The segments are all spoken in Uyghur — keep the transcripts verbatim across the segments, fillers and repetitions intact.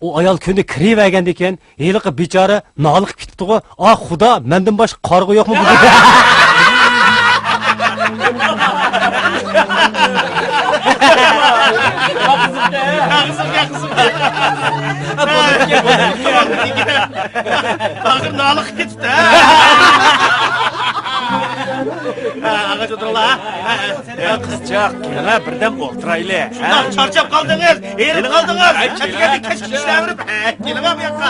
ئۇ ئايال كۈندە كىرىۋەرگەندىن كېيىن، ھېلىقى بىچارە نالىقىپ كېتىپتىغۇ. ئاھ خۇدا، مەندىن باشقا قارىغۇ يوقمۇ بۇ؟ ھازىر نالىقىپ كېتىپتۇ. ئاغاچ ئولتۇرۇڭلار. قىزچاق، يەنە بىردەم ئولتۇرايلى. شۇنداق چارچاپ قالدىڭىز، ھېرىپ قالدىڭىز. كەتكەندە كەچكە ئىشلەۋېرىپ، كېلىڭە بۇ ياققا.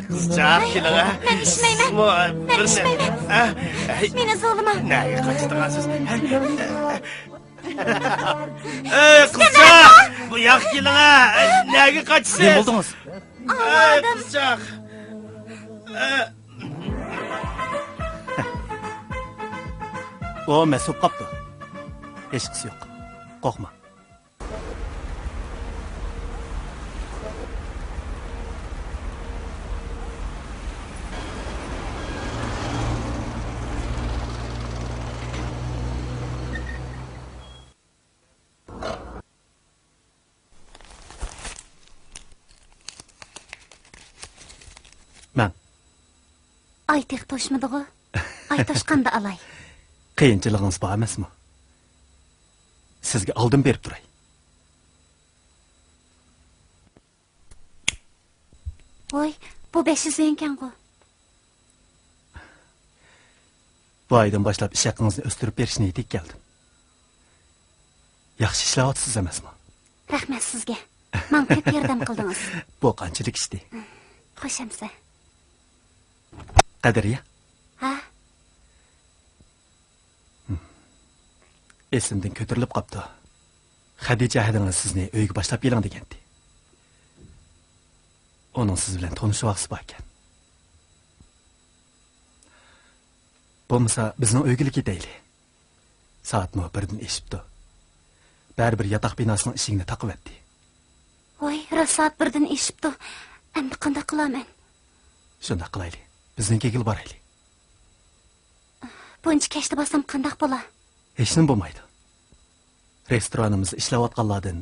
قىزچاق، كېلىڭە. مەن ئىشمەيمەن. مەن ئىشمەيمەن. مېنى زورلىماڭ. نەگە قاچىدىغانسىز؟ ئەي، قىزچاق! بۇ ياققا كېلىڭە! نەگە قاچىسىز؟ نېمە بولدىڭىز؟ ئەي، قىزچاق! ئۇ مەست بولۇپ قاپتۇ. ھېچقىسى يوق. قورقما. مەن. ئاي تېخى توشمىدىغۇ؟ ئاي توشقاندا ئالاي. قىيىنچىلىقىڭىز بار ئەمەسمۇ؟ سىزگە ئالدىن بېرىپ تۇراي. ۋوي، بۇ بەش يۈز يۈەنكەنغۇ؟ بۇ ئايدىن باشلاپ ئىش ھەققىڭىزنى ئۆستۈرۈپ بېرىش نىيىتىگە كەلدىم. ياخشى ئىشلەۋاتىسىز ئەمەسمۇ؟ رەھمەت سىزگە. ماڭا كۆپ ياردەم قىلدىڭىز. بۇ قانچىلىك ئىشتى؟ خوش ئەمىسە. قەدرىيە؟ ھە؟ ئېسىمدىن كۆتۈرۈلۈپ قاپتۇ. خەدىچە ھەدىڭىز سىزنى ئۆيگە باشلاپ كېلىڭ دېگەنتى. ئۇنىڭ سىز بىلەن تونۇشۇۋالغۇسى باركەن. بولمىسا بىزنىڭ ئۆيگىلا كېتەيلى. سائەتمۇ بىردىن ئېشىپتۇ. بەرىبىر ياتاق بىناسىنىڭ ئىشىكىنى تاقىۋەتتى. ۋاي، راست سائەت بىردىن ئېشىپتۇ. ئەمدى قانداق قىلارمەن؟ شۇنداق قىلايلى. بىزنىڭكىگىلا بارايلى. بۇنچە كەچتە بارسام قانداق بولا؟ ھېچنېمە بولمايدۇ. رېستورانىمىزدا ئىشلەۋاتقانلاردىن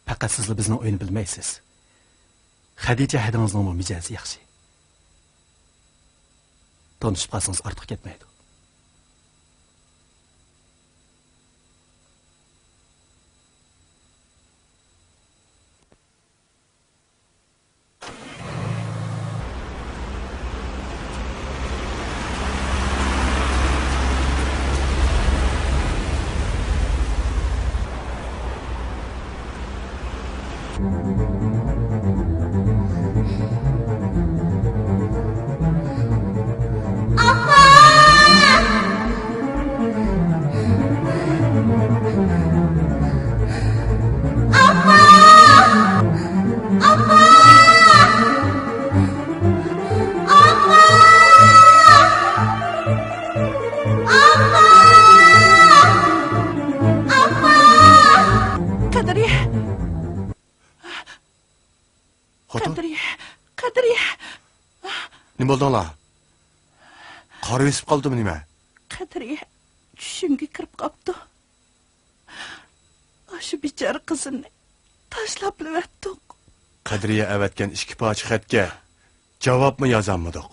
پەقەت سىزلا بىزنىڭ ئۆينى بىلمەيسىز. خەدىچە ھەدىڭىزنىڭمۇ مىجەزى ياخشى. تونۇشۇپ قالسىڭىز ئارتۇق كەتمەيدۇ. قەدرىيە! خوتۇن؟ قەدرىيە! قەدرىيە! نېمە بولدۇڭلار؟ قارا بېسىپ قالدىمۇ نېمە؟ قەدرىيە چۈشۈمگە كىرىپ قاپتۇ. ئاشۇ بىچارە قىزىمنى تاشلاپلا ئەۋەتتۇق. قەدرىيە ئەۋەتكەن ئىككى پارچە خەتكە جاۋابمۇ يازالمىدۇق.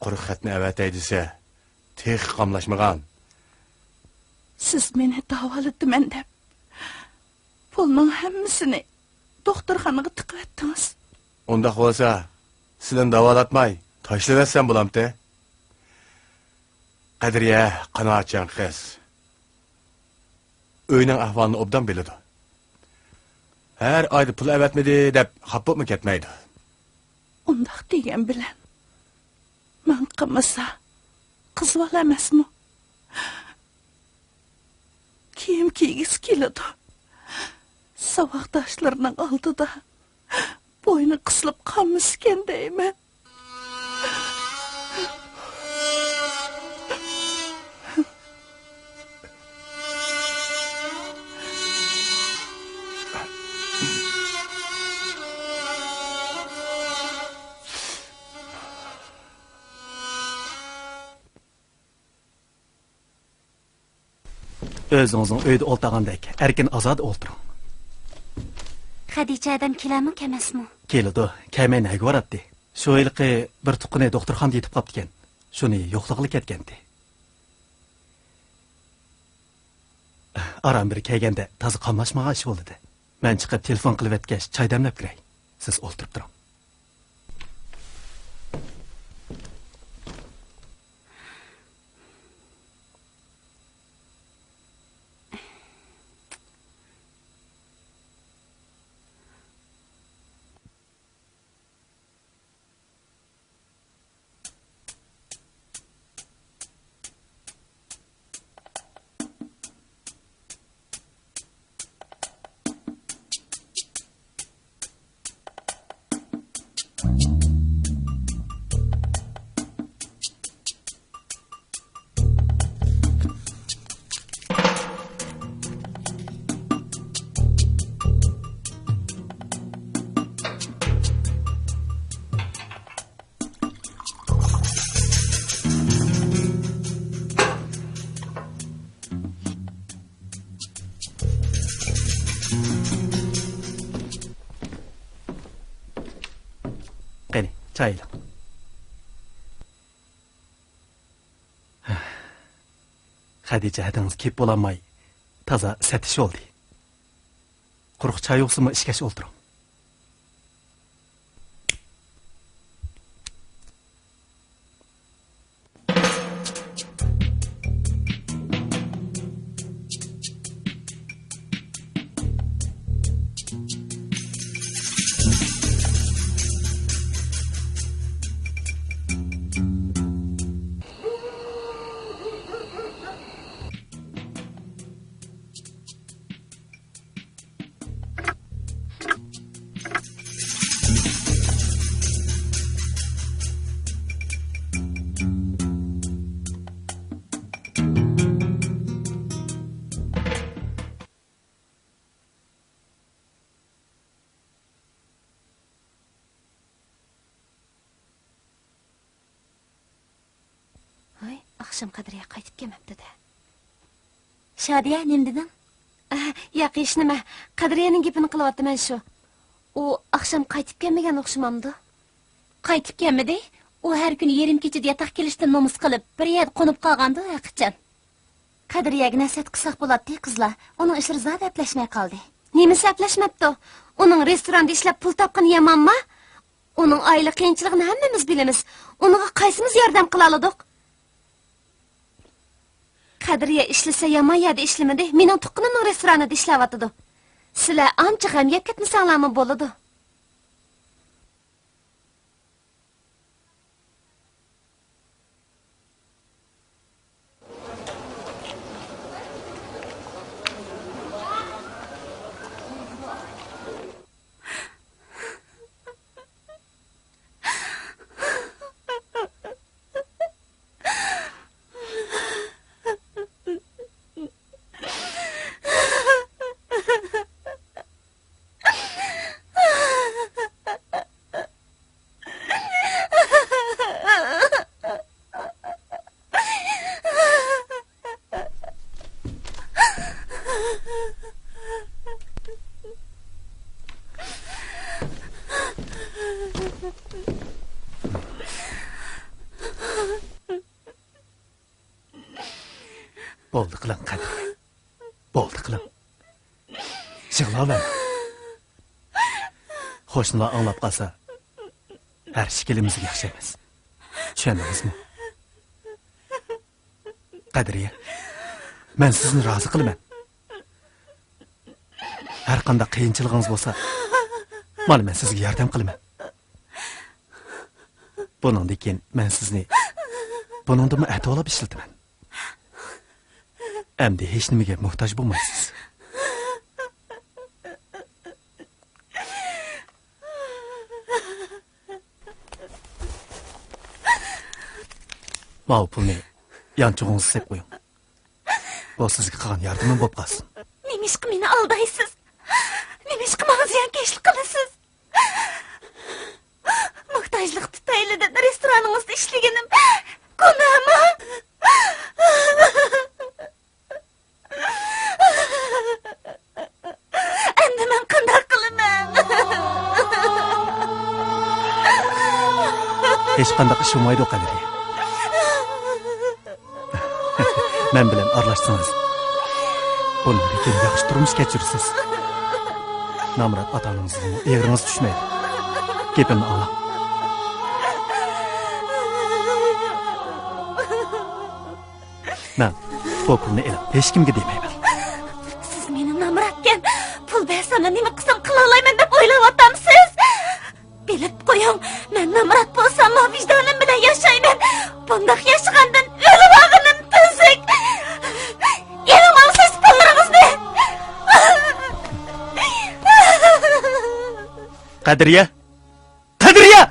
قۇرۇق خەتنى ئەۋەتەي دېسە، تېخى قاملاشمىغان. سىز مېنى داۋالىتىمەن دەپ، پۇلنىڭ ھەممىسىنى دوختۇرخانىغا تىقىۋەتتىڭىز. ئۇنداق بولسا، سىلىنى داۋالاتماي تاشلىۋەتسەم بولامتى؟ قەدرىيە قانائەتچان قىز. ئۆينىڭ ئەھۋالىنى ئوبدان بىلىدۇ. ھەر ئايدا پۇل ئەۋەتمىدى دەپ خاپا بولۇپمۇ كەتمەيدۇ. ئۇنداق دېگەن بىلەن، ماڭا قالمىسا، قىز بالا ئەمەسمۇ؟ كىيىم كىيگۈسى كېلىدۇ. ساۋاقداشلىرىنىڭ ئالدىدا بوينى قىسىلىپ قالمىسىكەن دەيمەن. ئۆزىڭىزنىڭ ئۆيدە ئولتۇرغاندەك ئەركىن ئازادە ئولتۇرۇڭ. خەدىچە ھەدەم كېلەرمۇ، كەلمەسمۇ؟ كېلىدۇ، كەلمەي نەگە باراتتى؟ شۇ ھېلىقى بىر تۇغقىنى دوختۇرخانىدا يېتىپ قاپتىكەن. شۇنى يوقلىغىلى كەتكەنتى. ئاران بىر كەلگەندە تازا قاملاشمىغان ئىش بولدى. مەن چىقىپ تېلېفون قىلىۋەتكەچ چاي دەملەپ كىرەي. سىز ئولتۇرۇپ تۇرۇڭ. قېنى، چاي ئېلىڭ. خەدىچە ھەدىڭىز كېپى بولالماي، تازا سەتىش بولدى. قۇرۇق چاي بولسىمۇ ئىچكەچ ئولتۇرۇڭ. ھاي، ئاخشام قەدرىيە قايتىپ كەلمەپتۇ-دە. شادىيە، نېمە دېدىڭ؟ ئە، ياق، ھېچنېمە. قەدرىيەنىڭ گېپىنى قىلىۋاتىمەن شۇ. ئۇ ئاخشام قايتىپ كەلمىگەن ئوخشىمامدۇ؟ قايتىپ كەلمىدى. ئۇ ھەر كۈنى يېرىم كېچىدە ياتاق كېلىشتىن نومۇس قىلىپ، بىر يەردە قونۇپ قالغاندۇ ھەرقاچان. قەدرىيەگە نەسىھەت قىلساق بولاتتى، قىزلار. ئۇنىڭ ئىشلىرى زادى ئەپلەشمەي قالدى. نېمىسى ئەپلەشمەپتۇ؟ ئۇنىڭ رېستوراندا ئىشلەپ پۇل تاپقىنى يامانما؟ ئۇنىڭ ئائىلە قىيىنچىلىقىنى ھەممىمىز بىلىمىز. ئۇنىڭغا قايسىمىز ياردەم قىلالىدۇق؟ قەدرىيە ئىشلىسە يامان يەردە ئىشلىمىدى، مېنىڭ تۇغقىنىمنىڭ رېستورانىدا ئىشلەۋاتىدۇ. سىلەر ئانچە غەم يەپ كەتمىسەڭلارمۇ بولىدۇ. بولدى قىلىڭ، قەدرىيە. بولدى قىلىڭ. يىغلاۋەرمەڭ. قوشنىلار ئاڭلاپ قالسا، ھەر ئىككىلىمىزگە ياخشى ئەمەس. چۈشەندىڭىزمۇ؟ قەدرىيە، مەن سىزنى رازى قىلىمەن. ھەر قانداق قىيىنچىلىقىڭىز بولسا، مانا مەن سىزگە ياردەم قىلىمەن. بۇنىڭدىن كېيىن مەن سىزنى بۇنىڭدىنمۇ ئەتىۋالاپ ئىشلىتىمەن. ئەمدى ھېچنېمىگە موھتاج بولمايسىز. ماۋۇ پۇلنى يانچۇقىڭىزغا سېلىپ قويۇڭ. بۇ سىزگە قىلغان ياردىمىم بولۇپ قالسۇن. نېمىشقا مېنى ئالدايسىز؟ نېمىشقا ماڭا زىيانكەشلىك قىلىسىز؟ موھتاجلىق تۈپەيلىدىن رېستورانىڭىزدا ئىشلىگىنىم گۇناھمۇ؟ ھېچقانداق ئىش بولمايدۇ، قەدرىيە. مەن بىلەن ئارىلاشسىڭىز، بۇندىن كېيىن ياخشى تۇرمۇش كەچۈرىسىز. نامرات ئاتا-ئانىڭىزنىڭ ئېغىرىڭىز چۈشمەيدۇ. گېپىمنى ئاڭلاڭ. مەن بۇ پۇلنى ئېلىپ ھېچكىمگە دېمەيمەن. سىز مېنى نامراتكەن، پۇل بەرسەملا نېمە قىلسام قىلالايمەن دەپ ئويلاۋاتامسىز؟ بىلىپ قويۇڭ، مەن نامرات بولساممۇ ۋىجدانىم بىلەن ياشايمەن. بۇنداق ياشىغاندىن ئۆلۈۋالغىنىم تۈزۈك. ئېلىۋالسىز پۇللىرىڭىزنى. قەدرىيە! قەدرىيە!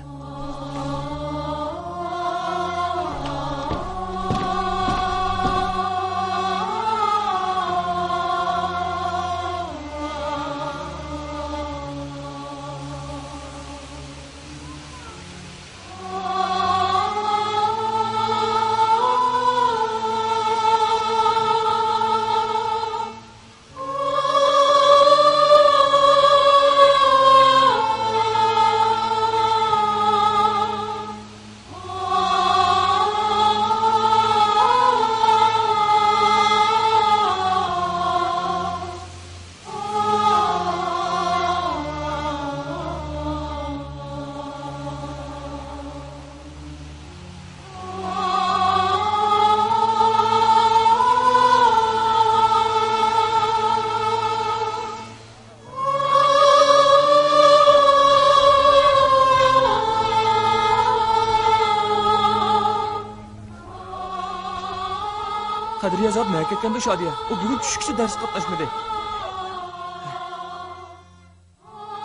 قەدرىيە زادى نەگە كەتكەندۇ، شادىيە؟ ئۇ بۈگۈن چۈشكىچە دەرس قاتناشمىدى.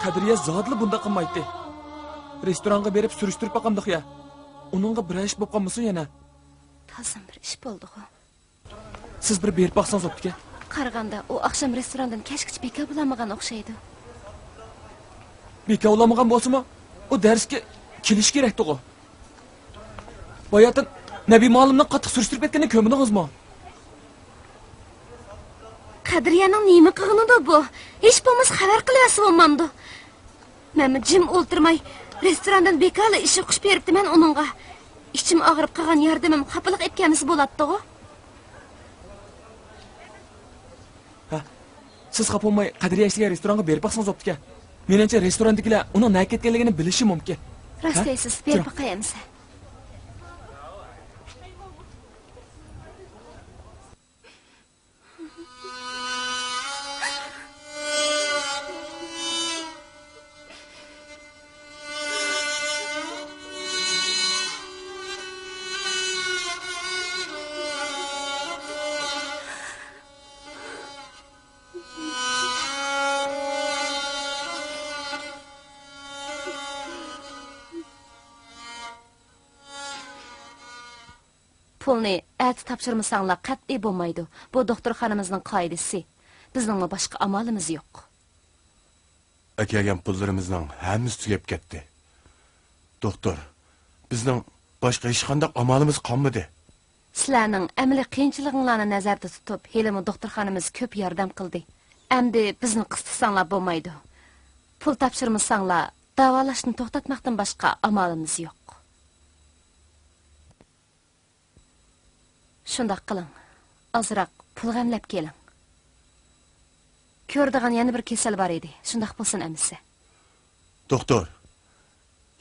قەدرىيە زادىلا بۇنداق قىلمايتتى. رېستورانغا بېرىپ سۈرۈشتۈرۈپ باقامدۇق يا؟ ئۇنىڭغا بىرەر ئىش بولۇپ قالمىسۇن يەنە. تازىمۇ بىر ئىش بولدىغۇ. سىز بىر بېرىپ باقسىڭىز بوپتىكەن. قارىغاندا ئۇ ئاخشام رېستوراندا كەچكىچە بىكار بولالمىغان ئوخشايدۇ. بىكار بولالمىغان بولسىمۇ، ئۇ دەرسكە كېلىشى كېرەكتىغۇ. باياتىن نەبى مۇئەللىمنىڭ قاتتىق سۈرۈشتۈرۈپ كەتكىنىنى كۆرمىدىڭىزمۇ؟ قەدرىيەنىڭ نېمە قىلغىنىدۇ بۇ؟ ھېچ بولمىسا خەۋەر قىلىۋەرسە بولمامدۇ؟ مەنمۇ جىم ئولتۇرماي، رېستوراندىن بىكارلا ئىش ئوقۇش بېرىپتىمەن ئۇنىڭغا. ئىچىم ئاغرىپ قالغان ياردىمىم خاپىلىق ئېلىپ كەلمىسە بولاتتىغۇ. ھە، سىز خاپا بولماي، قەدرىيە ئىشلىگەن رېستورانغا بېرىپ باقسىڭىز بوپتىكەن. مېنىڭچە، رېستوراندىكىلەر ئۇنىڭ نەگە كەتكەنلىكىنى بىلىشى مۇمكىن. راست ھە؟ دەيسىز، بېرىپ باقاي ئەمىسە. پۇلنى ئەتە تاپشۇرمىساڭلار قەتئىي بولمايدۇ. بۇ دوختۇرخانىمىزنىڭ قائىدىسى. بىزنىڭمۇ باشقا ئامالىمىز يوق. ئەكەلگەن پۇللىرىمىزنىڭ ھەممىسى تۈگەپ كەتتى. دوختۇر، بىزنىڭ باشقا ھېچقانداق ئامالىمىز قالمىدى. سىلەرنىڭ ئەمەلىي قىيىنچىلىقىڭلارنى نەزەردە تۇتۇپ، ھېلىمۇ دوختۇرخانىمىز كۆپ ياردەم قىلدى. ئەمدى بىزنى قىستىساڭلار بولمايدۇ. پۇل تاپشۇرمىساڭلار، داۋالاشنى توختاتماقتىن باشقا ئامالىمىز يوق. شۇنداق قىلىڭ، ئازراق پۇل غەملەپ كېلىڭ. كۆرىدىغان يەنە بىر كېسەل بار ئىدى، شۇنداق بولسۇن ئەمىسە. دوختۇر،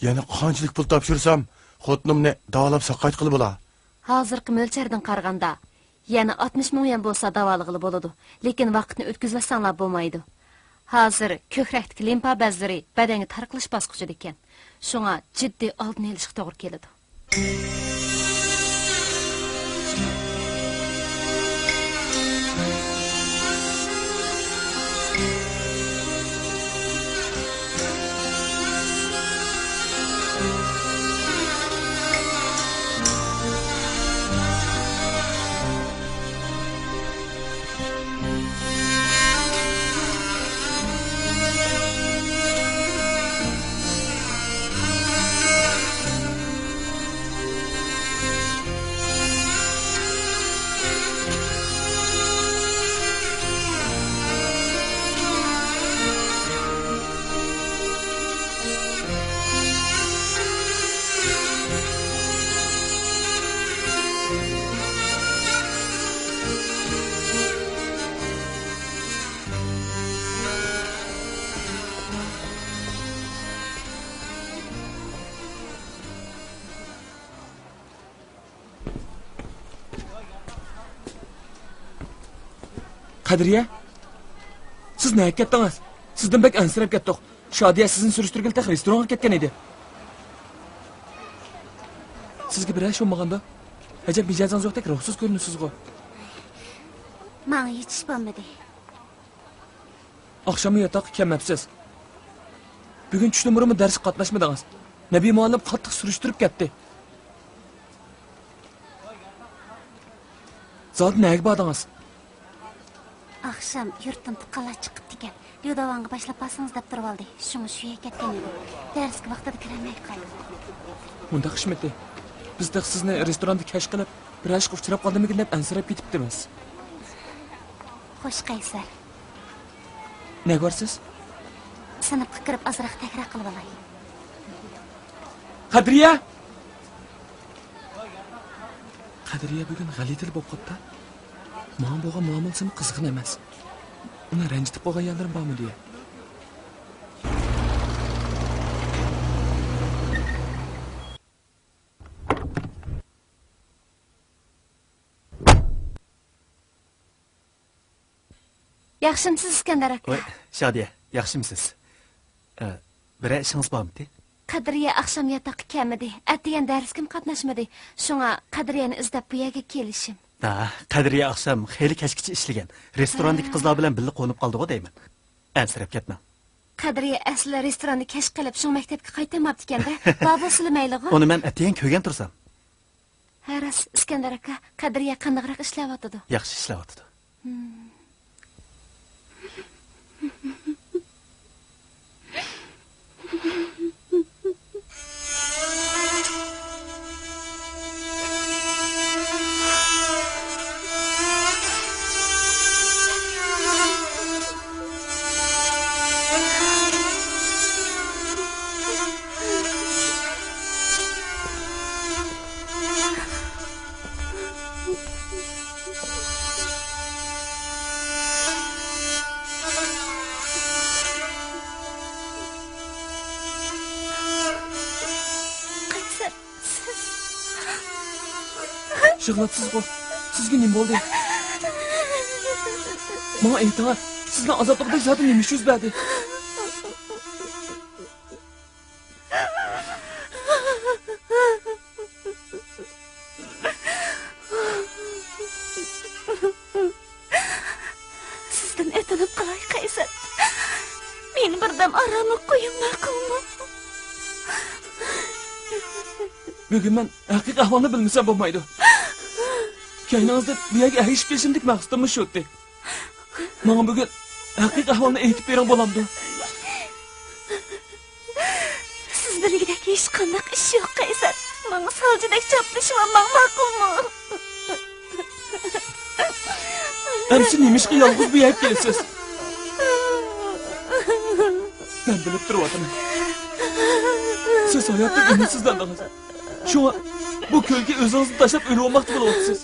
يەنە قانچىلىك پۇل تاپشۇرسام، خوتۇنۇمنى داۋالاپ ساقايتقىلى بولا؟ ھازىرقى مۆلچەردىن قارىغاندا، يەنە ئاتمىش مىڭ يۈەن بولسا داۋالىغىلى بولىدۇ، لېكىن ۋاقىتنى ئۆتكۈزۈۋەتسەڭلار بولمايدۇ. ھازىر كۆكرەكتىكى لىمفا بەزلىرى بەدەنگە تارقىلىش باسقۇچىدا ئىكەن، شۇڭا جىددىي ئالدىنى ئېلىشقا توغرا كېلىدۇ. قەدرىيە، سىز نەگە كەتتىڭىز؟ سىزدىن بەك ئەنسىرەپ كەتتۇق. شادىيە سىزنى سۈرۈشتۈرگىلى تېخى رېستورانغا كەتكەن ئىدى. سىزگە بىرەر ئىش بولمىغاندۇ؟ ئەجەب مىجەزىڭىز يوقتەك روھسىز كۆرۈنىسىزغۇ؟ ماڭا ھېچ ئىش بولمىدى. ئاخشاممۇ ياتاققا كەلمەپسىز. بۈگۈن چۈشتىن بۇرۇنمۇ دەرسكە قاتناشمىدىڭىز. نەبى مۇئەللىم قاتتىق سۈرۈشتۈرۈپ كەتتى. زادى نەگە باردىڭىز؟ ئاخشام يۇرتتىن تۇغقانلار چىقىپتىكەن. ليۇداۋاڭغا باشلاپ بارسىڭىز دەپ تۇرۇۋالدى. شۇڭا شۇ يەرگە كەتكەن ئىدىم. دەرسكە ۋاقتىدا كىرەلمەي قالدىم. مۇنداق ئىشمىتى؟ بىز تېخى سىزنى رېستوراندا كەچ قىلىپ، بىرەر ئىشقا ئۇچراپ قالدىمىكىن دەپ ئەنسىرەپ كېتىپتىمىز. خوش، قەيسەر. نەگە بارىسىز؟ سىنىپقا كىرىپ ئازراق تەكرار قىلىۋالاي. قەدرىيە! قەدرىيە بۈگۈن غەلىتىلا بولۇپ قاپتۇ. ماڭا بولغان مۇئامىلىسىمۇ قىزغىن ئەمەس. ئۇنى رەنجىتىپ قويغان يەرلىرىم بارمۇ دېيە. ياخشىمسىز، ئىسكەندەر ئاكا؟ ۋاي، شادىيە، ياخشىمسىز؟ ئە، بىرەر ئىشىڭىز بارمىدى؟ قەدرىيە ئاخشام ياتاققا كەلمىدى، ئەتىگەن دەرسكىمۇ قاتناشمىدى. شۇڭا قەدرىيەنى ئىزدەپ بۇ يەرگە كېلىشىم. ھە، قەدرىيە ئاخشام خېلى كەچكىچە ئىشلىگەن. رېستوراندىكى قىزلار بىلەن بىللە قونۇپ قالدىغۇ دەيمەن. ئەنسىرەپ كەتمەڭ. قەدرىيە ئەسلى رېستوراندا كەچ قېلىپ، شۇڭا مەكتەپكە قايتالماپتىكەن-دە. بار بولسىلا مەيلىغۇ. ئۇنى مەن ئەتىگەن كۆرگەن تۇرسام. ھە، راست، ئىسكەندەر ئاكا، قەدرىيە قانداقراق ئىشلەۋاتىدۇ؟ ياخشى ئىشلەۋاتىدۇ. قەيسەر، سىز. يىغلاپسىزغۇ؟ سىزگە نېمە بولدى؟ ماڭا ئېيتىڭە، سىزنىڭ ئازابلىقىدەك زادى نېمە ئىش يۈز بەردى؟ سىزدىن ئۆتۈنۈپ قالاي، قەيسەر. مېنى بىردەم ئاراملىق قويۇڭ، ماقۇلمۇ؟ بۈگۈن مەن ھەقىقىي ئەھۋالنى بىلمىسەم بولمايدۇ. كەينىڭىزدىن بۇ يەرگە ئەگىشىپ كېلىشىمدىكى مەقسىتىممۇ شۇ ئىدى. ماڭا بۈگۈن ھەقىقىي ئەھۋالنى ئېيتىپ بېرىڭ بولامدۇ؟ سىز بىلگۈدەك ھېچقانداق ئىش يوق، قەيسەر. ماڭا سالچىدەك چاپلىشىۋالماڭ، ماقۇلمۇ؟ ئەمىسە نېمىشقا يالغۇز بۇ يەرگە كېلىسىز؟ مەن بىلىپ تۇرۇۋاتىمەن. سىز ھاياتتىن ئۈمىدسىزلەندىڭىز. شۇڭا بۇ كۆلگە ئۆزىڭىزنى تاشلاپ ئۆلۈۋالماقچى بولۇۋاتىسىز.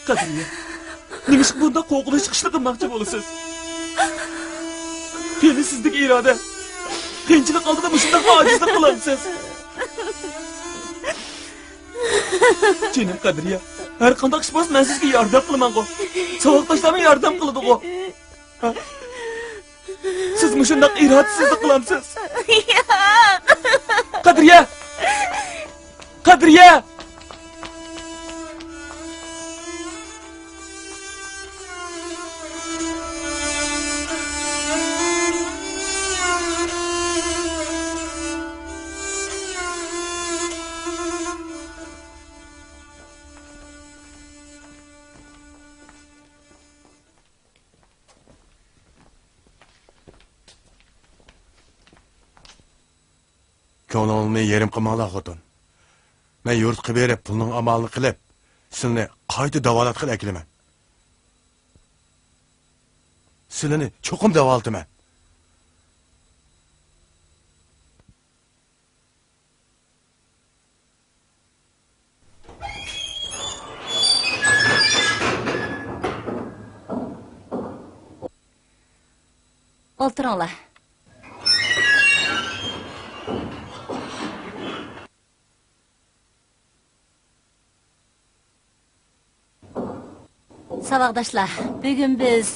قەدرىيە، نېمىشقا بۇنداق قورقۇنچلۇق ئىشنى قىلماقچى بولىسىز؟ قېنى سىزدىكى ئىرادە؟ قىيىنچىلىق ئالدىدا مۇشۇنداقمۇ ئاجىزلىق قىلامسىز؟ جېنىم قەدرىيە، ھەر قانداق ئىش بولسا مەن سىزگە ياردەم قىلىمەنغۇ. ساۋاقداشلارمۇ ياردەم قىلىدىغۇ. ھە؟ سىز مۇشۇنداق ئىرادىسىزلىك قىلامسىز؟ ياق! قەدرىيە! قەدرىيە! كۆڭلۈڭنى يېرىم قىلماڭلار، خوتۇن. مەن يۇرتقا بېرىپ، پۇلنىڭ ئامالىنى قىلىپ، سىلىنى قايتا داۋالاتقىلى ئەكېلىمەن. سىلىنى چوقۇم داۋالىتىمەن. ئولتۇرۇڭلار. ساۋاقداشلار، بۈگۈن بىز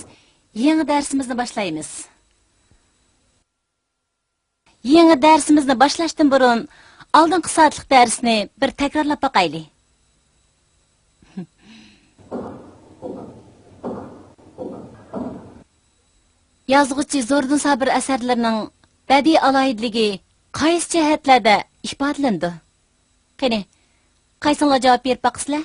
يېڭى دەرسىمىزنى باشلايمىز. يېڭى دەرسىمىزنى باشلاشتىن بۇرۇن، ئالدىنقى سائەتلىك دەرسنى بىر تەكرارلاپ باقايلى. يازغۇچى زوردۇن سابىر ئەسەرلىرىنىڭ بەدىئىي ئالاھىدىلىكى قايسى جەھەتلەردە ئىپادىلىنىدۇ؟ قېنى، قايسىڭلار جاۋاب بېرىپ باقىسىلەر؟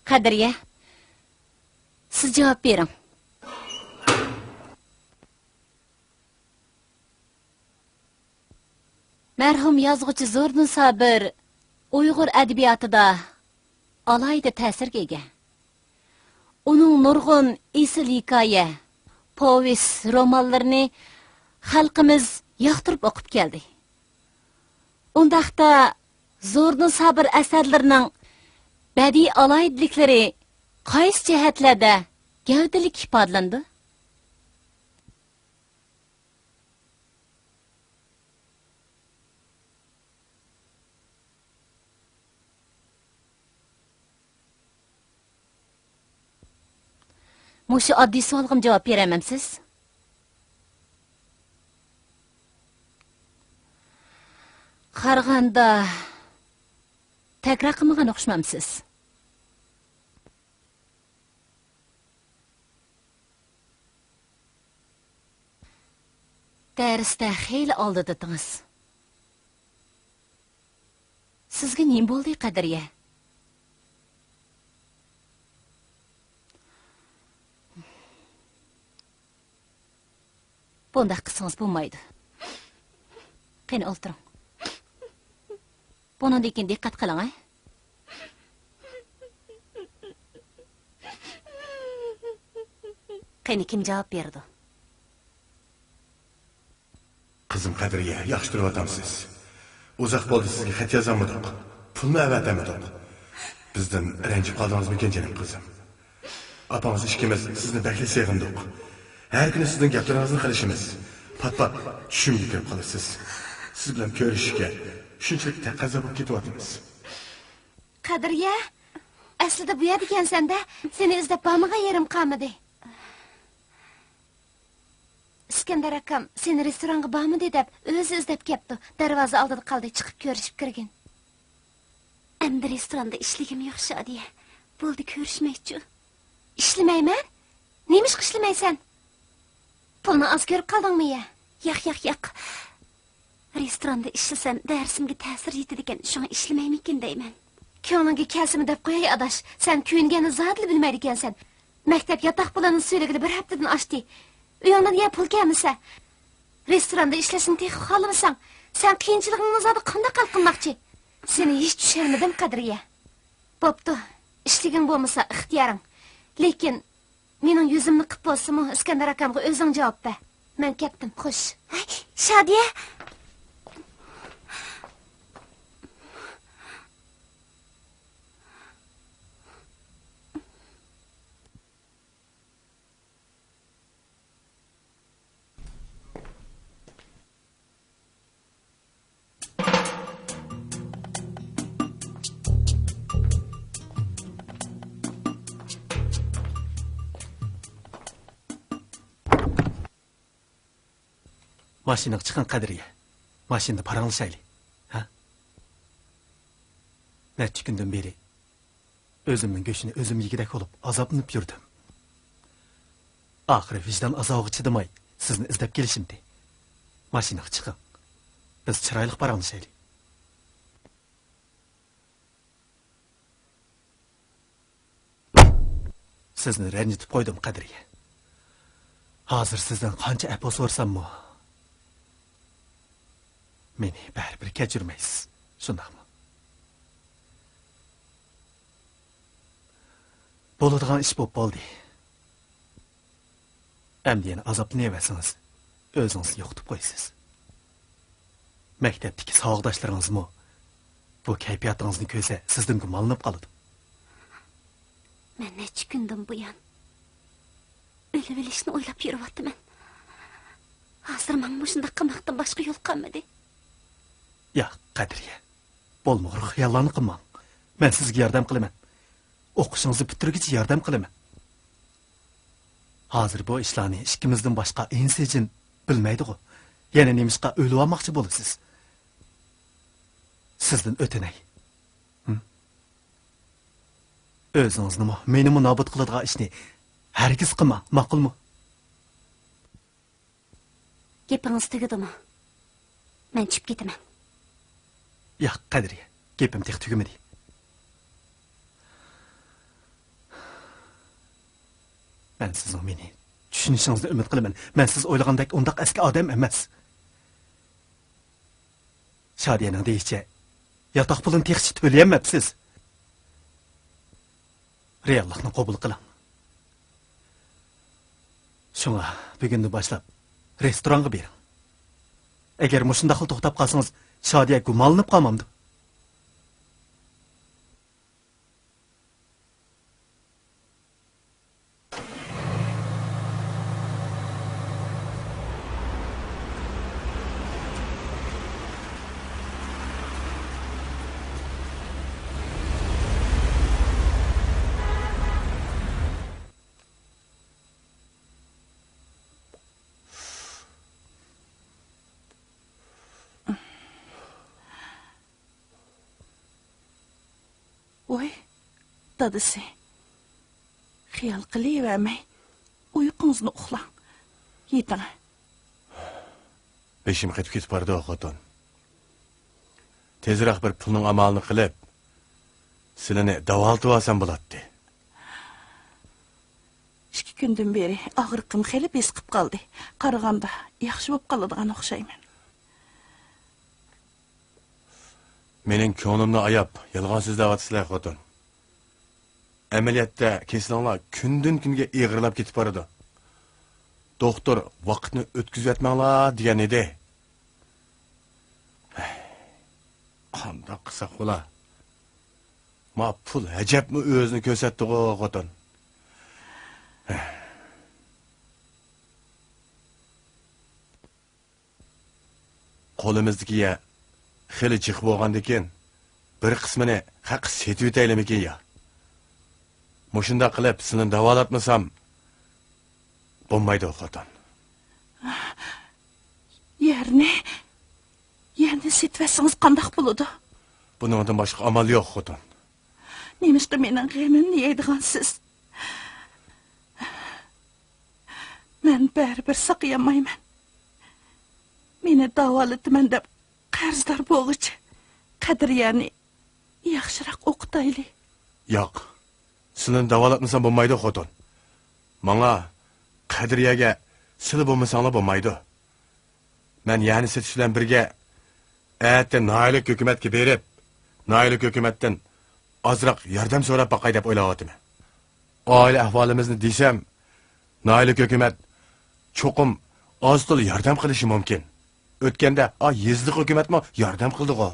قەدرىيە، سىز جاۋاب بېرىڭ. مەرھۇم يازغۇچى زوردۇن سابىر ئۇيغۇر ئەدەبىياتىدا ئالاھىدە تەسىرگە ئىگە. ئۇنىڭ نۇرغۇن ئېسىل ھېكايە، پوۋېست، رومانلىرىنى خەلقىمىز ياقتۇرۇپ ئوقۇپ كەلدى. ئۇنداقتا، زوردۇن سابىر ئەسەرلىرىنىڭ بەدىئىي ئالاھىدىلىكلىرى قايسى جەھەتلەردە گەۋدىلىك ئىپادىلىنىدۇ؟ مۇشۇ ئاددىي سوئالغىمۇ جاۋاب بېرەلمەمسىز؟ قارىغاندا، تەكرار قىلمىغان ئوخشىمامسىز؟ دەرستە خېلى ئالدىدىتىڭىز. سىزگە نېمە بولدى، قەدرىيە؟ بۇنداق قىلسىڭىز بولمايدۇ. قېنى، ئولتۇرۇڭ. بۇنىڭدىن كېيىن دىققەت قىلىڭ، ھە؟ قېنى، كىم جاۋاب بېرىدۇ؟ قىزىم قەدرىيە، ياخشى تۇرۇۋاتامسىز؟ ئۇزاق بولدى سىزگە خەت يازالمىدۇق. پۇلمۇ ئەۋەتەلمىدۇق. بىزدىن رەنجىپ قالدىڭىزمىكىن، جېنىم قىزىم؟ ئاپىڭىز ئىككىمىز سىزنى بەكلا سېغىندۇق. ھەر كۈنى سىزنىڭ گەپلىرىڭىزنى قىلىشىمىز. پات-پات چۈشۈمگە كىرىپ قالىسىز. سىز بىلەن كۆرۈشۈشكە شۇنچىلىك تەقەززا بولۇپ كېتىۋاتىمىز. قەدرىيە، ئەسلىدە بۇ يەردىكەنسەن-دە، سېنى ئىزدەپ بارمىغان يېرىم قالمىدى. ئىسكەندەر ئاكام سېنى رېستورانغا بارمىدى دەپ ئۆزى ئىزدەپ كەپتۇ. دەرۋازا ئالدىدا قالدى، چىقىپ كۆرۈشۈپ كىرگىن. ئەمدى رېستوراندا ئىشلىگۈم يوق، شادىيە. بولدى، كۆرۈشمەيچۇ. ئىشلىمەيمەن؟ نېمىشقا ئىشلىمەيسەن؟ پۇلنى ئاز كۆرۈپ قالدىڭمۇ يا؟ ياق، ياق، ياق. رېستوراندا ئىشلىسەم، دەرسىمگە تەسىر يېتىدىكەن، شۇڭا ئىشلىمەيمىكىن دەيمەن. كۆڭلۈڭگە كەلسىمۇ دەپ قوياي، ئاداش. سەن كۆيۈنگەننى زادىلا بىلمەيدىكەنسەن. مەكتەپ ياتاق پۇلىنى سۈيلىگىلى بىر ھەپتىدىن ئاشتى. ئۆيۈڭدىن يا پۇل كەلمىسە، رېستوراندا ئىشلەشنى تېخى خالىمىساڭ، سەن قىيىنچىلىقىڭنى زادى قانداق ھەل قىلماقچى؟ سېنى ھېچ چۈشەنمىدىم، قەدرىيە. بوپتۇ، ئىشلىگىن بولمىسا ئىختىيارىڭ. لېكىن مېنىڭ يۈزۈمنى قىپ بولسىمۇ، ئىسكەندەر ئاكامغا ئۆزۈڭ جاۋاب بەر. مەن كەتتىم، خوش. ھەي، شادىيە! ماشىنىغا چىقىڭ، قەدرىيە. ماشىنىدا پاراڭلىشايلى. ھە؟ نەچچە كۈندىن بېرى ئۆزۈمنىڭ گۆشىنى ئۆزۈم يېگۈدەك بولۇپ، ئازابلىنىپ يۈردۈم. ئاخىرى ۋىجدان ئازابىغا چىدىماي، سىزنى ئىزدەپ كېلىشىمدى. ماشىنىغا چىقىڭ. بىز چىرايلىق پاراڭلىشايلى. سىزنى رەنجىتىپ قويدۇم، قەدرىيە. ھازىر سىزدىن قانچە ئەپۇ سورىساممۇ، مېنى بەرىبىر كەچۈرمەيسىز، شۇنداقمۇ؟ بولىدىغان ئىش بولۇپ بولدى. ئەمدى يەنە ئازابلىنىۋەرسىڭىز، ئۆزىڭىزنى يوقىتىپ قويىسىز. مەكتەپتىكى ساۋاقداشلىرىڭىزمۇ بۇ كەيپىياتىڭىزنى كۆرسە، سىزدىن گۇمانلىنىپ قالىدۇ. مەن نەچچە كۈندىن بۇيان ئۆلۈۋېلىشنى ئويلاپ يۈرۈۋاتىمەن. ھازىر ماڭا مۇشۇنداق قىلماقتىن باشقا يول قالمىدى. ياق، قەدرىيە، بولمىغۇر خىياللارنى قىلماڭ. مەن سىزگە ياردەم قىلىمەن. ئوقۇشىڭىزنى پۈتتۈرگۈچە ياردەم قىلىمەن. ھازىر بۇ ئىشلارنى ئىككىمىزدىن باشقا ئىنسىجىن بىلمەيدىغۇ. يەنە نېمىشقا ئۆلۈۋالماقچى بولىسىز؟ سىزدىن ئۆتۈنەي. ھىم؟ ئۆزىڭىزنىمۇ، مېنىمۇ نابۇت قىلىدىغان ئىشنى ھەرگىز قىلماڭ، ماقۇلمۇ؟ گېپىڭىز تۈگىدىمۇ؟ مەن چۈشۈپ كېتىمەن. ياق، قەدرىيە، گېپىم تېخى تۈگىمىدى. مەن سىزنىڭ مېنى چۈشىنىشىڭىزنى ئۈمىد قىلىمەن. مەن سىز ئويلىغاندەك ئۇنداق ئەسكى ئادەم ئەمەس. شادىيەنىڭ دېيىشىچە، ياتاق پۇلىنى تېخىچە تۆلىيەلمەپسىز. رېئاللىقنى قوبۇل قىلىڭ. شۇڭا بۈگۈندىن باشلاپ رېستورانغا بېرىڭ. ئەگەر مۇشۇنداقلا توختاپ قالسىڭىز، شادىيە گۇمانلىنىپ قالمامدۇ؟ ۋوي، دادىسى، خىيال قىلىۋەرمەي، ئۇيقۇڭىزنى ئۇخلاڭ. يېتىڭ. بېشىم قېتىپ كېتىپ بارىدۇ، خوتۇن. تېزرەك بىر پۇلنىڭ ئامالىنى قىلىپ، سىلىنى داۋالىتىۋالسام بولاتتى. ئىككى كۈندىن بېرى ئاغرىقىم خېلى بېسىقىپ قالدى. قارىغاندا ياخشى بولۇپ قالىدىغان ئوخشايمەن. مېنىڭ كۆڭلۈمنى ئاياپ، يالغان سۆزلەۋاتىسىلەر، خوتۇن. ئەمەلىيەتتە، كېسىلىڭلار كۈندىن-كۈنگە ئېغىرلاپ كېتىپ بارىدۇ. دوختۇر، ۋاقىتنى ئۆتكۈزۈۋەتمەڭلار، دېگەن ئىدى. قانداق قىلساق بولا؟ ما پۇل ئەجەبمۇ ئۆزىنى كۆرسەتتىغۇ، خوتۇن. قولىمىزدىكى يەر خېلى جىق بولغاندىكىن، بىر قىسمىنى خەققە سېتىۋېتەيلىمىكىن يا؟ مۇشۇنداق قىلىپ سىلىنى داۋالاتمىسام بولمايدۇ، خوتۇن. يەرنى، يەرنى سېتىۋەتسىڭىز قانداق بولىدۇ؟ بۇنىڭدىن باشقا ئامال يوق، خوتۇن. نېمىشقا مېنىڭ غېمىمنى يەيدىغانسىز؟ مەن بەرىبىر ساقىيالمايمەن. مېنى داۋالىتىمەن دەپ قەرزدار بولغۇچە، قەدرىيەنى ياخشىراق ئوقۇتايلى. ياق، سىلىنى داۋالاتمىسام بولمايدۇ، خوتۇن. ماڭا، قەدرىيەگە سىلە بولمىساڭلار بولمايدۇ. مەن يەرنى سېتىش بىلەن بىرگە، ئەتە ناھىيەلىك ھۆكۈمەتكە بېرىپ، ناھىيەلىك ھۆكۈمەتتىن ئازراق ياردەم سوراپ باقاي دەپ ئويلاۋاتىمەن. ئائىلە ئەھۋالىمىزنى دېسەم، ناھىيەلىك ھۆكۈمەت چوقۇم ئاز-تولا ياردەم قىلىشى مۇمكىن. ئۆتكەندە ئا يېزىلىق ھۆكۈمەتمۇ ياردەم قىلدىغۇ.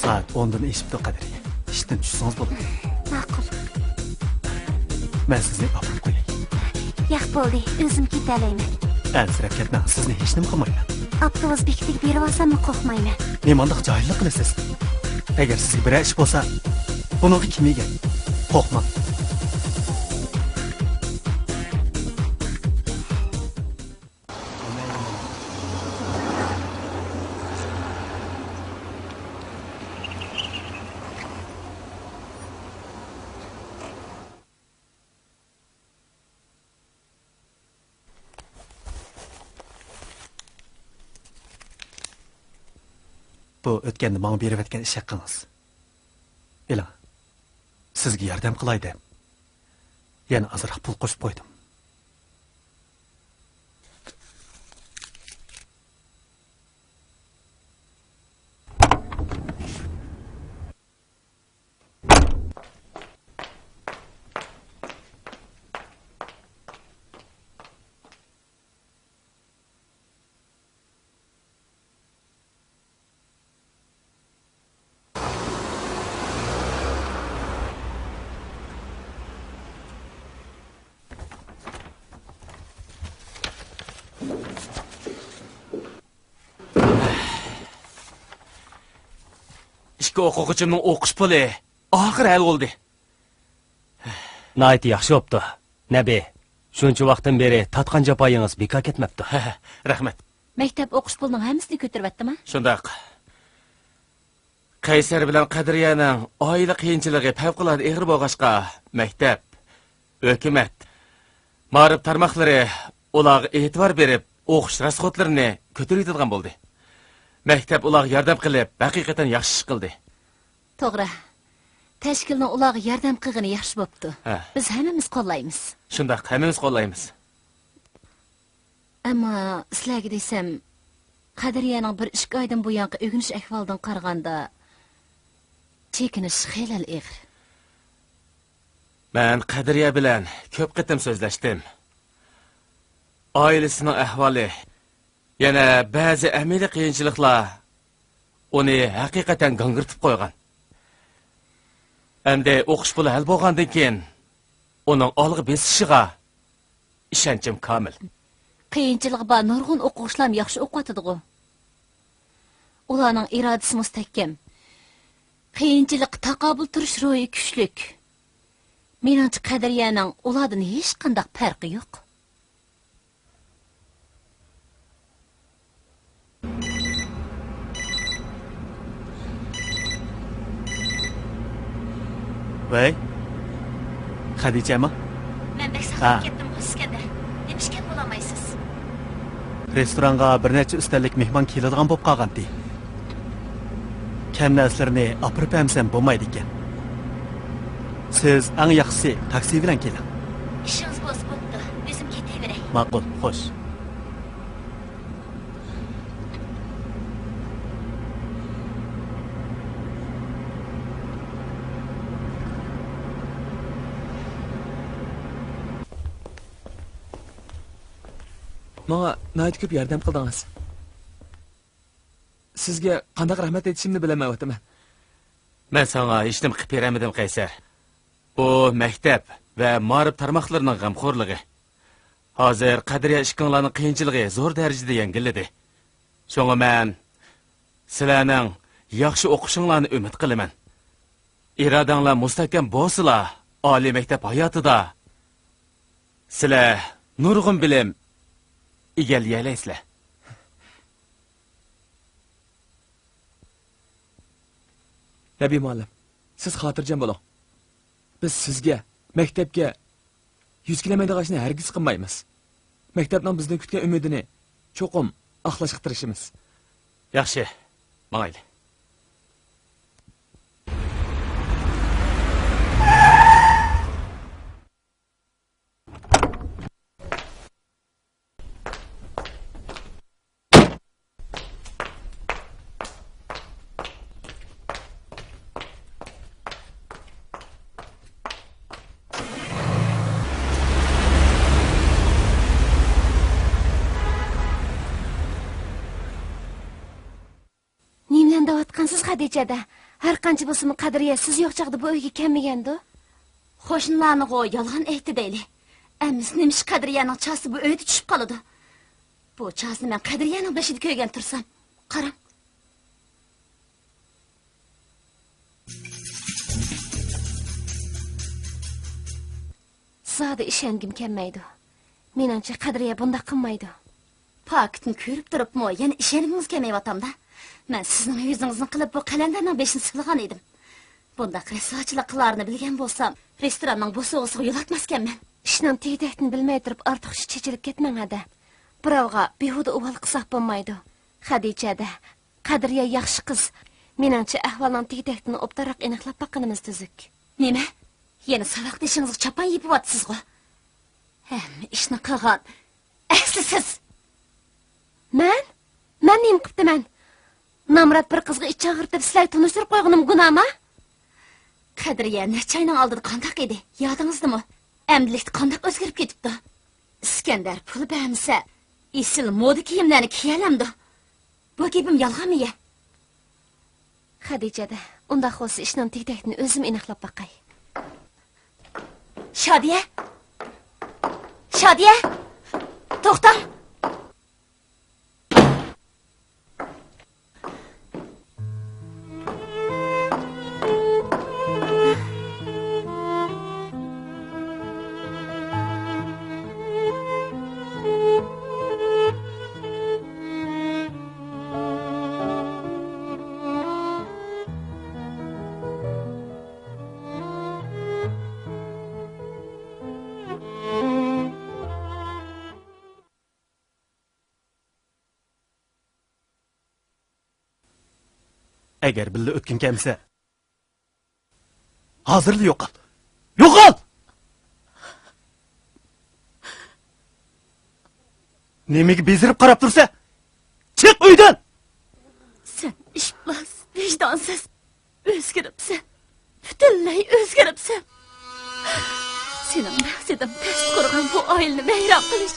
سائەت ئوندىن ئېشىپتۇ، قەدرىيە. ئىشتىن چۈشسىڭىز بولىدۇ. ماقۇل. مەن سىزنى ئاپىرىپ قوياي. ياق، بولدى، ئۆزۈم كېتەلەيمەن. ئەنسىرەپ كەتمەڭ، سىزنى ھېچنېمە قىلمايمەن. ئاپتوبۇس بېكىتىگە بېرىۋالساممۇ قورقمايمەن. نېمانداق جاھىللىق قىلىسىز؟ ئەگەر سىزگە بىرەر ئىش بولسا، بۇنىڭغا كىم ئىگە؟ قورقماڭ. بۇ ئۆتكەندە ماڭا بېرىۋەتكەن ئىش ھەققىڭىز. ئېلىڭ. سىزگە ياردەم قىلاي دەپ، يەنە ئازراق پۇل قوشۇپ قويدۇم. ئىككى ئوقۇغۇچىمنىڭ ئوقۇش پۇلى ئاخىر ھەل بولدى. ناھايىتى ياخشى بوپتۇ. نەبى، شۇنچە ۋاقىتتىن بېرى تارتقان جاپايىڭىز بىكار كەتمەپتۇ. رەھمەت. مەكتەپ ئوقۇش پۇلىنىڭ ھەممىسىنى كۆتۈرۈۋەتتىما؟ شۇنداق. قەيسەر بىلەن قەدرىيەنىڭ ئائىلە قىيىنچىلىقى پەۋقۇلئاددە ئېغىر بولغاچقا، مەكتەپ، ھۆكۈمەت، مائارىپ تارماقلىرى ئۇلارغا ئېتىبار بېرىپ، ئوقۇش راسخوتلىرىنى كۆتۈرۈۋېتىدىغان بولدى. مەكتەپ ئۇلارغا ياردەم قىلىپ، ھەقىقەتەن ياخشى ئىش قىلدى. توغرا. تەشكىلنىڭ ئۇلارغا ياردەم قىلغىنى ياخشى بوپتۇ. ھە. بىز ھەممىمىز قوللايمىز. شۇنداق، ھەممىمىز قوللايمىز. ئەمما سىلەرگە دېسەم، قەدرىيەنىڭ بىر ئىككى ئايدىن بۇيانقى ئۆگىنىش ئەھۋالىدىن قارىغاندا، چېكىنىش خېلىلا ئېغىر. مەن قەدرىيە بىلەن كۆپ قېتىم سۆزلەشتىم. ئائىلىسىنىڭ ئەھۋالى، يەنە بەزى ئەمەلىي قىيىنچىلىقلار ئۇنى ھەقىقەتەن گاڭگىرىتىپ قويغان. ئەمدى ئوقۇش پۇلى ھەل بولغاندىن كېيىن، ئۇنىڭ ئالغا بېسىشىغا ئىشەنچىم كامىل. قىيىنچىلىقى بار نۇرغۇن ئوقۇغۇچىلارمۇ ياخشى ئوقۇۋاتىدىغۇ. ئۇلارنىڭ ئىرادىسى مۇستەھكەم. قىيىنچىلىققا تاقابىل تۇرۇش روھى كۈچلۈك. مېنىڭچە، قەدرىيەنىڭ ئۇلاردىن ھېچقانداق پەرقى يوق. ۋەي، خەدىچەمۇ؟ مەن بەك ھە. ساقلاپ كەتتىمغۇ سىزگە دە. نېمىشقا بولالمايسىز؟ رېستورانغا بىر نەچچە ئۈستەللىك مېھمان كېلىدىغان بولۇپ قالغانتى. كەم نەرسىلىرىنى ئاپىرىپ بەرمىسەم بولمايدىكەن. سىز ئەڭ ياخشىسى تاكسى بىلەن كېلىڭ. ئىشىڭىز بولسا بوپتۇ، ئۆزۈم كېتىۋېرەي. ماقۇل، خوش. ماڭا ناھايىتى كۆپ ياردەم قىلدىڭىز. سىزگە قانداق رەھمەت ئېيتىشىمنى بىلەلمەيۋاتىمەن. مەن ساڭا ھېچنېمە قىلىپ بېرەلمىدىم، قەيسەر. بۇ مەكتەپ ۋە مائارىپ تارماقلىرىنىڭ غەمخورلۇقى. ھازىر قەدرىيە ئىككىڭلارنىڭ قىيىنچىلىقى زور دەرىجىدە يەڭگىللىدى. شۇڭا مەن سىلەرنىڭ ياخشى ئوقۇشۇڭلارنى ئۈمىد قىلىمەن. ئىرادەڭلار مۇستەھكەم بولسىلا، ئالىي مەكتەپ ھاياتىدا سىلەر نۇرغۇن بىلىم ئىگىلىيەلەيسىلەر. نەبى مۇئەللىم، سىز خاتىرجەم بولۇڭ. بىز سىزگە، مەكتەپكە يۈز كېلەلمەيدىغان ئىشنى ھەرگىز قىلمايمىز. مەكتەپنىڭ بىزدىن كۈتكەن ئۈمىدىنى چوقۇم ئاقلاشقا تىرىشىمىز. ياخشى، ماڭايلى. نېمىلەرنى دەۋاتقانسىز، خەدىچە دە؟ ھەر قانچە بولسىمۇ، قەدرىيە سىز يوق چاغدا بۇ ئۆيگە كەلمىگەندۇ؟ قوشنىلارنىغۇ يالغان ئېيتتى دەيلى. ئەمىسە نېمىشقا قەدرىيەنىڭ چاسى بۇ ئۆيدە چۈشۈپ قالىدۇ؟ بۇ چاسنى مەن قەدرىيەنىڭ بېشىدا كۆرگەن تۇرسام. قاراڭ. زادى ئىشەنگۈم كەلمەيدۇ. مېنىڭچە، قەدرىيە بۇنداق قىلمايدۇ. پاكىتنى كۆرۈپ تۇرۇپمۇ يەنە ئىشەنگۈڭىز كەلمەيۋاتامدا؟ مەن سىزنىڭ يۈزىڭىزنى قىلىپ بۇ قەلەندەرنىڭ بېشىنى سىلىغان ئىدىم. بۇنداق رەسۋاچىلىق قىلارىنى بىلگەن بولسام، رېستوراننىڭ بوسۇغىسىغا يولاتماسكەنمەن. ئىشنىڭ تېگى-تەكتىنى بىلمەي تۇرۇپ ئارتۇقچە چېچىلىپ كەتمەڭ ھەدە. بىراۋغا بىھۇدە ئۇۋال قىلساق بولمايدۇ. خەدىچە ھەدە، قەدرىيە ياخشى قىز. مېنىڭچە، ئەھۋالنىڭ تېگى-تەكتىنى ئوبدانراق ئېنىقلاپ باققىنىمىز تۈزۈك. نېمە؟ يەنە ساۋاقدىشىڭىزغا چاپان يېپىۋاتىسىزغۇ؟ ھەممە ئىشنى قىلغان ئەسلى سىز! مەن؟ مەن نېمە قىپتىمەن؟ نامرات بىر قىزغا ئىچ ئاغرىتىپ، سىلەرگە تونۇشتۇرۇپ قويغىنىم گۇناھمۇ؟ قەدرىيە نەچچە ئاينىڭ ئالدىدا قانداق ئىدى، يادىڭىزدىمۇ؟ ئەمدىلىكتە قانداق ئۆزگىرىپ كېتىپتۇ؟ ئىسكەندەر پۇل بەرمىسە، ئېسىل مودا كىيىملەرنى كىيەلەمدۇ؟ بۇ گېپىم يالغانمۇ يە؟ خەدىچە ھەدە، ئۇنداق بولسا ئىشنىڭ تېگى-تەكتىنى ئۆزۈم ئېنىقلاپ باقاي. شادىيە! شادىيە! توختاڭ! ئەگەر بىللە ئۆتكۈڭ كەلمىسە، ھازىرلا يوقال! يوقال! نېمىگە بېزىرىپ قاراپ تۇرسەن؟ چىق ئۆيدىن! سەن ئىپلاس، ۋىجدانسىز. ئۆزگىرىپسەن. پۈتۈنلەي ئۆزگىرىپسەن. سېنىڭ مەقسىتىڭ تەستە قۇرغان بۇ ئائىلىنى ۋەيران قىلىش،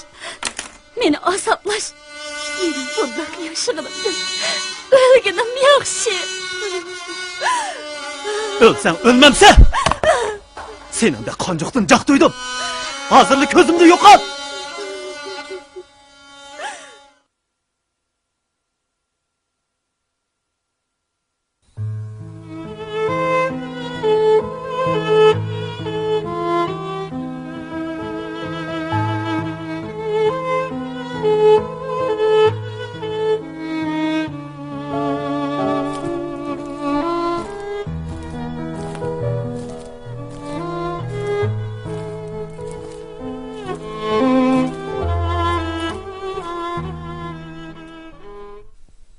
مېنى ئازابلاش. مېنىڭ بۇنداق ياشىغىنىمدىن ئۆلگىنىم ياخشى. ئۆلسەڭ ئۆلمەمسەن! سېنىڭدەك قانجۇقتىن جاق تويدۇم. ھازىرلا كۆزۈمدىن يوقال!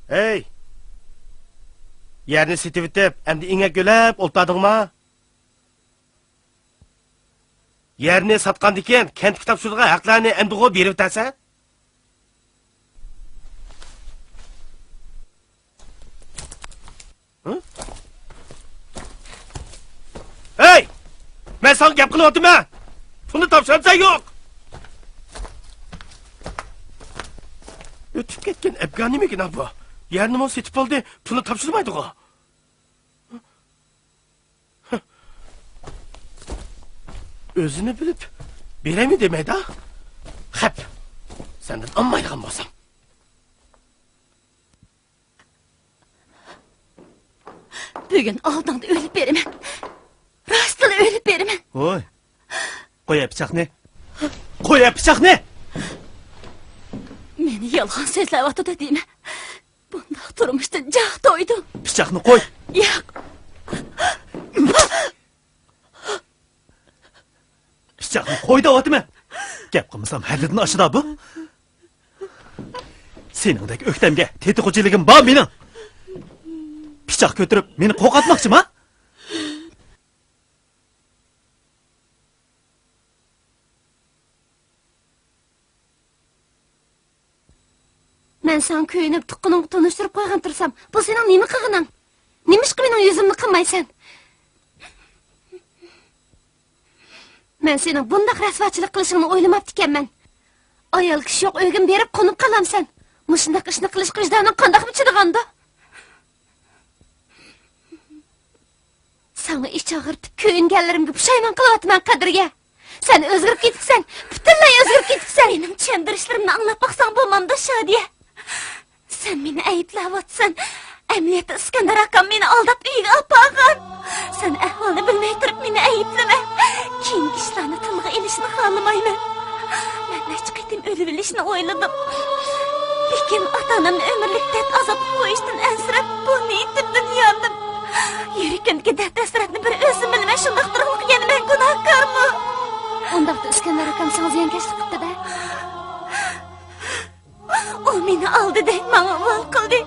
ھەي! يەرنى سېتىۋېتىپ، ئەمدى ئېڭەك يۆلەپ ئولتۇردۇڭما؟ يەرنى ساتقاندىن كېيىن كەنتكە تاپشۇرىدىغان ھەقلەرنى ئەمدىغۇ بېرىۋېتەرسەن؟ ھە؟ ھەي! مەن ساڭا گەپ قىلىۋاتىمەن! پۇلنى تاپشۇرامسەن يوق؟ ئۆتۈپ كەتكەن ئەپغانىمىكىن بۇ؟ يەرنىمۇ سېتىپ بولدى، پۇلنى تاپشۇرمايدىغۇ؟ ئۆزىنى بىلىپ بېرەيمەن دېمەيدۇ. خەپ، سەندىن ئالمايدىغان بولسام. بۈگۈن ئالدىڭدا ئۆلۈپ بېرىمەن. راستلا ئۆلۈپ بېرىمەن. ۋوي، قويە پىچاقنى. قويە پىچاقنى! مېنى يالغان سۆزلەۋاتىدۇ دېمە. بۇنداق تۇرمۇشتىن جاق تويدۇم. پىچاقنى قوي! ياق! پىچاقنى قوي دەۋاتىمەن! گەپ قىلمىسام ھەددىدىن ئاشىدۇ بۇ! سېنىڭدەك ئۆكتەمگە تېتى خوجىلىكىم بار مېنىڭ! پىچاق كۆتۈرۈپ مېنى قورقۇتماقچىما؟ مەن ساڭا كۆيۈنۈپ، تۇغقىنىڭغا تونۇشتۇرۇپ قويغان تۇرسام، بۇ سېنىڭ نېمە قىلغىنىڭ؟ نېمىشقا مېنىڭ يۈزۈمنى قىلمايسەن؟ مەن سېنىڭ بۇنداق رەسۋاچىلىق قىلىشىڭنى ئويلىماپتىكەنمەن. ئايال كىشى يوق ئۆيگىمۇ بېرىپ قونۇپ قالامسەن؟ مۇشۇنداق ئىشنى قىلىشقا ۋىجدانىڭ قانداقمۇ چىدىغاندۇ؟ ساڭا ئىچ ئاغرىتىپ كۆيۈنگەنلىرىمگە پۇشايمان قىلىۋاتىمەن، قەدرىيە. سەن ئۆزگىرىپ كېتىپسەن، پۈتۈنلەي ئۆزگىرىپ كېتىپسەن. مېنىڭ چۈشەندۈرۈشلىرىمنى ئاڭلاپ باقساڭ بولمامدۇ، شادىيە؟ سەن مېنى ئەيىبلەۋاتىسەن. ئەمەلىيەتتە ئىسكەندەر ئاكام مېنى ئالداپ ئۆيىگە ئاپارغان. سەن ئەھۋالنى بىلمەي تۇرۇپ مېنى ئەيىبلىمە. كېيىنكى ئىشلارنى تىلغا ئېلىش خالىمايمەن. مەن نەچچە قېتىم ئۆلۈۋېلىشنى ئويلىدىم. لېكىن ئاتا-ئانامنى ئۆمۈرلۈك دەرد-ئازابقا قويۇشتىن ئەنسىرەپ، بۇ نىيىتىمدىن ياندىم. يۈرىكىمدىكى دەرد-ھەسرەتنى بىر ئۆزۈم بىلىمەن، شۇنداقتۇرغۇمغا يەنە مەن گۇناھكارمۇ؟ ئۇنداقتا ئۈسكەندەر ئاكام ساڭا زىيانكەشلىك قىپتۇ-دە. ئۇ مېنى ئالدىدى، ماڭا ئۇۋال قىلدى.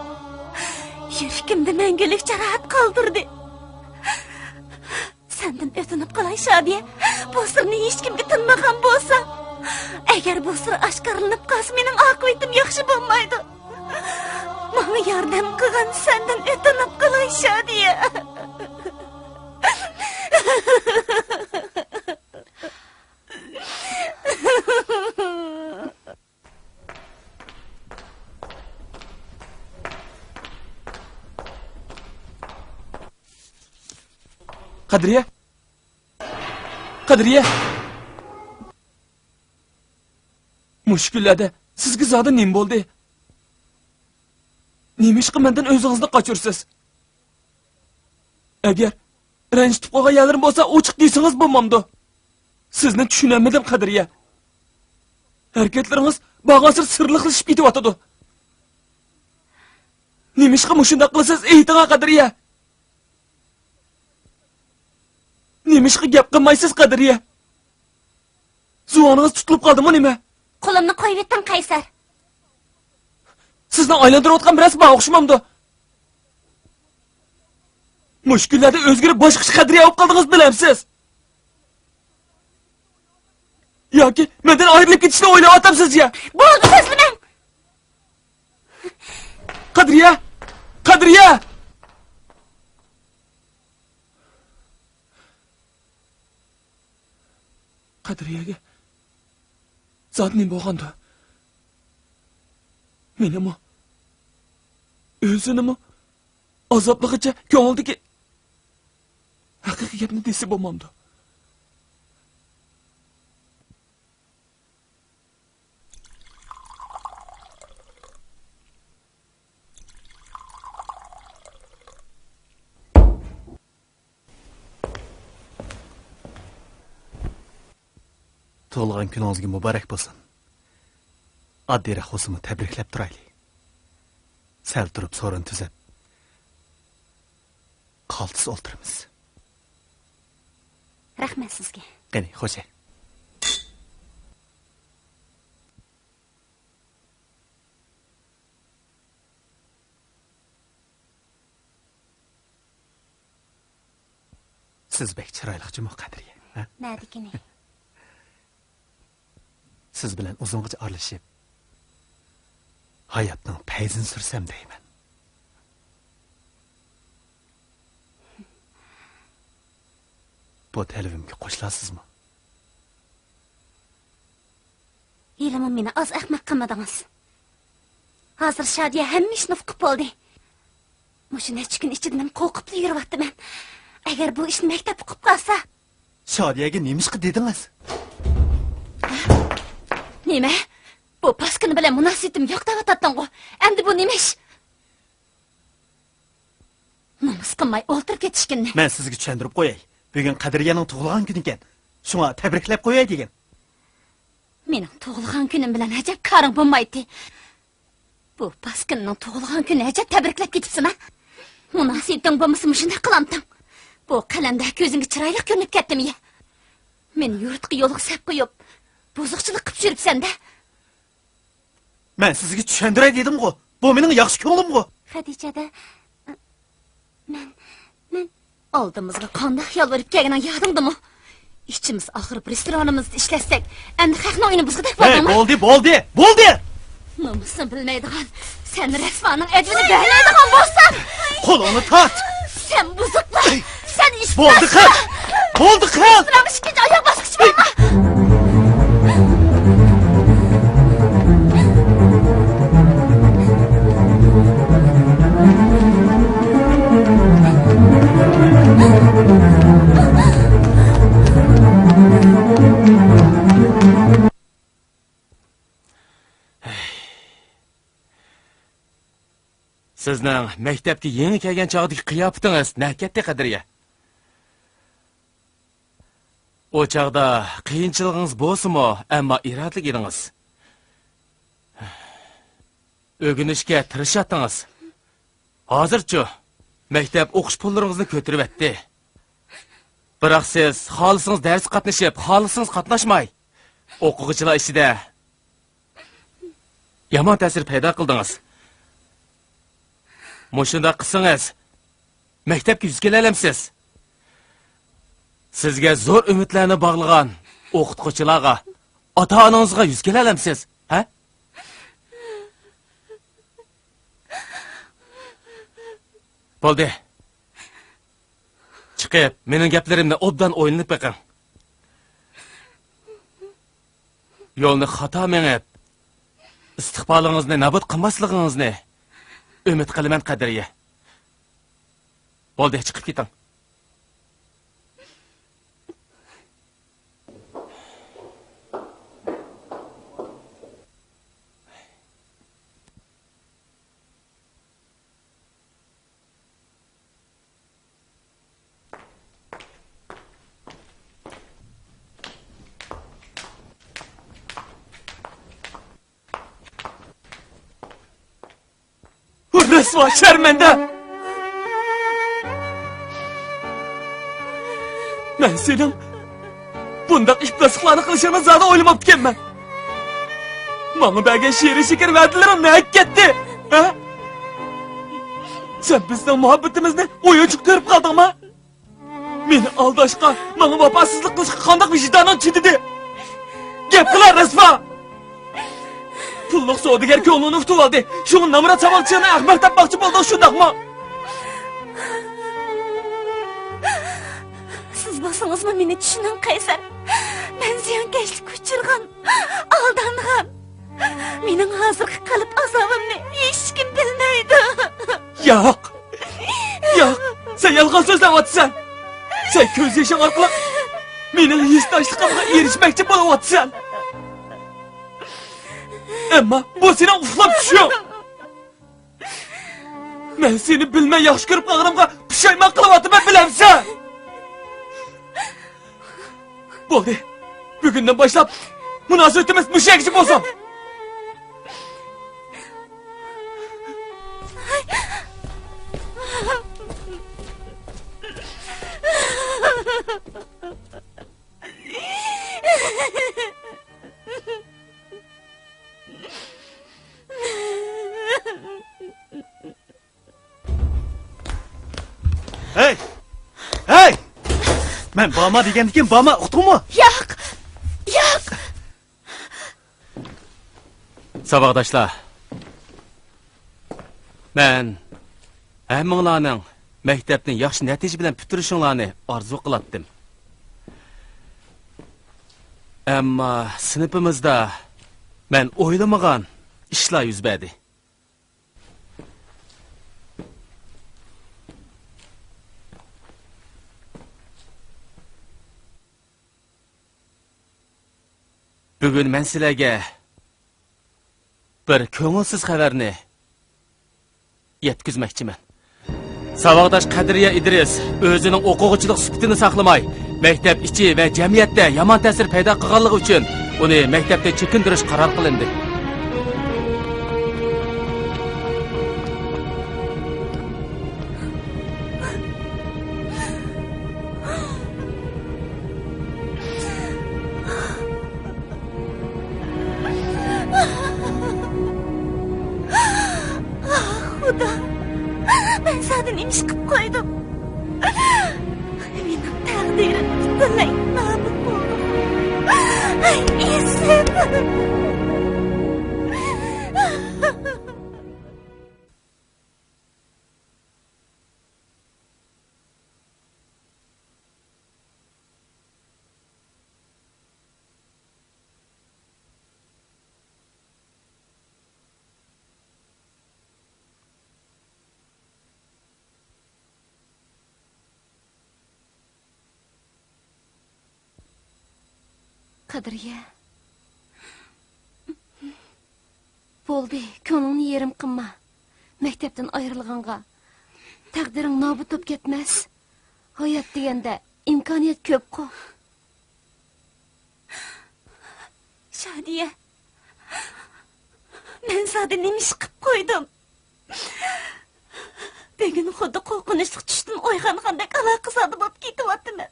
يۈرىكىمدە مەڭگۈلۈك جاراھەت قالدۇردى. سەندىن ئۆتۈنۈپ قالاي، شادىيە. بۇ سىرنى ھېچكىمگە تىنمىغان بولساڭ. ئەگەر بۇ سىر ئاشكارىلىنىپ قالسا، مېنىڭ ئاقىۋىتىم ياخشى بولمايدۇ. ماڭا ياردەم قىلغىن، سەندىن ئۆتۈنۈپ قالاي، شادىيە. قەدرىيە! قەدرىيە! مۇشۇ كۈنلەردە سىزگە زادى نېمە بولدى؟ نېمىشقا مەندىن ئۆزىڭىزنى قاچۇرىسىز؟ ئەگەر رەنجىتىپ قويغان يەرلىرىم بولسا، ئوچۇق دېسىڭىز بولمامدۇ؟ سىزنى چۈشىنەلمىدىم، قەدرىيە. ھەرىكەتلىرىڭىز بارغانسېرى سىرلىقلىشىپ كېتىۋاتىدۇ. نېمىشقا مۇشۇنداق قىلىسىز؟ ئېيتىڭا، قەدرىيە! نېمىشقا گەپ قىلمايسىز، قەدرىيە؟ زۇۋانىڭىز تۇتۇلۇپ قالدىمۇ نېمە؟ قولۇمنى قويۇۋېتىڭ، قەيسەر. سىزنىڭ ئايلاندۇرۇۋاتقان بىر نەرسە بار ئوخشىمامدۇ؟ مۇشۇ كۈنلەردە ئۆزگىرىپ، باشقىچە قەدرىيە بولۇپ قالدىڭىز، بىلەمسىز؟ ياكى مەندىن ئايرىلىپ كېتىشنى ئويلاۋاتامسىز يا؟ بولدى، سۆزلىمەڭ! قەدرىيە! قەدرىيە! قەدرىيەگە زادى نېمە بولغاندۇ؟ مېنىمۇ، ئۆزىنىمۇ ئازابلىغىچە كۆڭلىدىكى ھەقىقىي گەپنى دېسە بولمامدۇ؟ تۇغۇلغان كۈنىڭىزگە مۇبارەك بولسۇن. ئاددىيراق بولسىمۇ تەبرىكلەپ تۇرايلى. سەل تۇرۇپ سورۇن تۈزەپ، قالتىس ئولتۇرىمىز. رەھمەت سىزگە. قېنى، خوشە. سىز بەك چىرايلىق جۇمۇ، قەدرىيە، ھە؟ نەدىكىنى؟ سىز بىلەن ئۇزۇنغىچە ئارىلىشىپ، ھاياتنىڭ پەيزىنى سۈرسەم دەيمەن. بۇ تەلىپىمگە قوشۇلارسىزمۇ؟ ھېلىمۇ مېنى ئاز ئەخمەق قىلمىدىڭىز. ھازىر شادىيە ھەممە ئىشنى ئۇقۇپ بولدى. مۇشۇ نەچچە كۈن ئىچىدە مەن قورقۇپلا يۈرۈۋاتىمەن. ئەگەر بۇ ئىشنى مەكتەپ ئۇقۇپ قالسا. شادىيەگە نېمىشقا دېدىڭىز؟ نېمە؟ بۇ پاسكىنا بىلەن مۇناسىۋىتىم يوق دەۋاتاتتىڭغۇ؟ ئەمدى بۇ نېمە ئىش؟ نومۇس قىلماي ئولتۇرۇپ كېتىشكىننى. مەن سىزگە چۈشەندۈرۈپ قوياي. بۈگۈن قەدرىيەنىڭ تۇغۇلغان كۈنىكەن. شۇڭا تەبرىكلەپ قوياي دېگەن. مېنىڭ تۇغۇلغان كۈنۈم بىلەن ئەجەب كارىڭ بولمايتتى. بۇ پاسكىنىنىڭ تۇغۇلغان كۈنى ئەجەب تەبرىكلەپ كېتىپسەن ھە؟ مۇناسىۋىتىڭ بولمىسا مۇشۇنداق قىلامتىڭ؟ بۇ قەلەمدە كۆزۈڭگە چىرايلىق كۆرۈنۈپ كەتتىمۇ يە؟ مېنى يۇرتقا يولغا سەپ قويۇپ، بۇزۇقچىلىق قىلىپ يۈرۈپسەن-دە. مەن سىزگە چۈشەندۈرەي دېدىمغۇ. بۇ مېنىڭ ياخشى كۆڭلۈمغۇ. خەدىچەدە، مەن، مەن. ئالدىمىزغا قانداق يالۋۇرۇپ كەلگىنىڭ يادىڭدىمۇ؟ ئىچىمىز ئاغرىپ، رېستورانىمىزدا ئىشلەتسەك، ئەمدى خەقنىڭ ئۆيىنى بۇزغۇدەك ھەي، بولدۇڭمۇ؟ بولدى، بولدى، بولدى! نومۇسنى بىلمەيدىغان، سەن رەسۋانىڭ ئەدىپىنى بەرمەيدىغان بولساڭ! قولۇڭنى تارت! سەن بۇزۇقلا! سەن ئىپلاس! بولدى قىل! بولدى قىل! رېستورانغا ئىككىنچى ئاياغ باسقۇچ بارمۇ؟ سىزنىڭ مەكتەپكە يېڭى كەلگەن چاغدىكى قىياپىتىڭىز نەگە كەتتى، قەدرىيە؟ ئۇ چاغدا قىيىنچىلىقىڭىز بولسىمۇ، ئەمما ئىرادىلىك ئىدىڭىز. ئۆگىنىشكە تىرىشاتتىڭىز. ھازىرچۇ، مەكتەپ ئوقۇش پۇللىرىڭىزنى كۆتۈرۈۋەتتى. بىراق سىز خالىسىڭىز دەرسكە قاتنىشىپ، خالىسىڭىز قاتناشماي، ئوقۇغۇچىلار ئىچىدە يامان تەسىر پەيدا قىلدىڭىز. مۇشۇنداق قىلسىڭىز، مەكتەپكە يۈز كېلەلەمسىز؟ سىزگە زور ئۈمىدلەرنى باغلىغان ئوقۇتقۇچىلارغا، ئاتا-ئانىڭىزغا يۈز كېلەلەمسىز؟ ھە؟ بولدى. چىقىپ، مېنىڭ گەپلىرىمنى ئوبدان ئويلىنىپ بېقىڭ. يولنى خاتا مېڭىپ، ئىستىقبالىڭىزنى نابۇت قىلماسلىقىڭىزنى ئۈمىد قىلىمەن، قەدرىيە. بولدى، چىقىپ كېتىڭ. رەسۋا، شەرمەندە! مەن سېنىڭ بۇنداق ئىپلاسلىقلارنى قىلىشىڭنى زادى ئويلىماپتىكەنمەن. ماڭا بەرگەن شېرىن شېكەر ۋەدىلىرىڭ نەگە كەتتى؟ ھە؟ سەن بىزنىڭ مۇھەببىتىمىزنى ئويۇنچۇق كۆرۈپ قالدىڭما؟ مېنى ئالداشقا، ماڭا ۋاپاسىزلىق قىلىشقا قانداق ۋىجدانىڭ چىدىدى؟ گەپ قىل، رەسۋا! پۇللۇق سودىگەر كۆڭلۈڭنى ئۇتۇۋالدى. شۇڭا نامرات ساۋاقچىڭنى ئەخمەق دەپ باقچى بولدۇڭ، شۇنداقمۇ؟ سىز بولسىڭىزمۇ مېنى چۈشىنىڭ، قەيسەر. مەن زىيانكەشلىككە ئۇچرىغان، ئالدانغان. مېنىڭ ھازىرقى قەلب ئازابىمنى ھېچكىم بىلمەيدۇ. ياق! ياق! سەن يالغان سۆزلەۋاتىسەن! سەن كۆز يېشىڭ ئارقىلىق مېنىڭ ھېسداشلىقىمغا ئېرىشمەكچى بولۇۋاتىسەن! ئەمما بۇ سېنىڭ ئۇخلاپ چۈشۈڭ! مەن سېنى بىلمەي ياخشى كۆرۈپ قالغىنىمغا پۇشايمان قىلىۋاتىمەن، بىلەمسەن؟ بولدى. بۈگۈندىن باشلاپ مۇناسىۋىتىمىز مۇشۇ يەرگىچە بولسۇن. ھەي! ھەي! مەن بارما دېگەندىكىن بارما، ئۇقتۇڭمۇ؟ ياق! ياق! ساۋاقداشلار، مەن ھەممىڭلارنىڭ مەكتەپنى ياخشى نەتىجە بىلەن پۈتتۈرۈشۈڭلارنى ئارزۇ قىلاتتىم. ئەمما سىنىپىمىزدا مەن ئويلىمىغان ئىشلار يۈز بەردى. بۈگۈن مەن سىلەرگە بىر كۆڭۈلسىز خەۋەرنى يەتكۈزمەكچىمەن. ساۋاقداش قەدرىيە ئىدرىس ئۆزىنىڭ ئوقۇغۇچىلىق سۈپىتىنى ساقلىماي، مەكتەپ ئىچى ۋە جەمئىيەتتە يامان تەسىر پەيدا قىلغانلىقى ئۈچۈن ئۇنى مەكتەپتىن چېكىندۈرۈش قارار قىلىندى. خۇدا، مەن زادى نېمە ئىش قىلىپ قويدۇم؟ مېنىڭ تەقدىرىم پۈتۈنلەي نابۇت بولدى. ئەي، ئىسىت! قەدرىيە. بولدى، كۆڭلۈڭنى يېرىم قىلما. مەكتەپتىن ئايرىلغانغا تەقدىرىڭ نابۇت بولۇپ كەتمەس. ھايات دېگەندە ئىمكانىيەت كۆپقۇ. شادىيە، مەن زادى نېمە ئىش قىپ قويدۇم؟ بۈگۈن خۇددى قورقۇنچلۇق چۈشتىن ئويغانغاندەك ئالاقىزادە بولۇپ كېتىۋاتىمەن.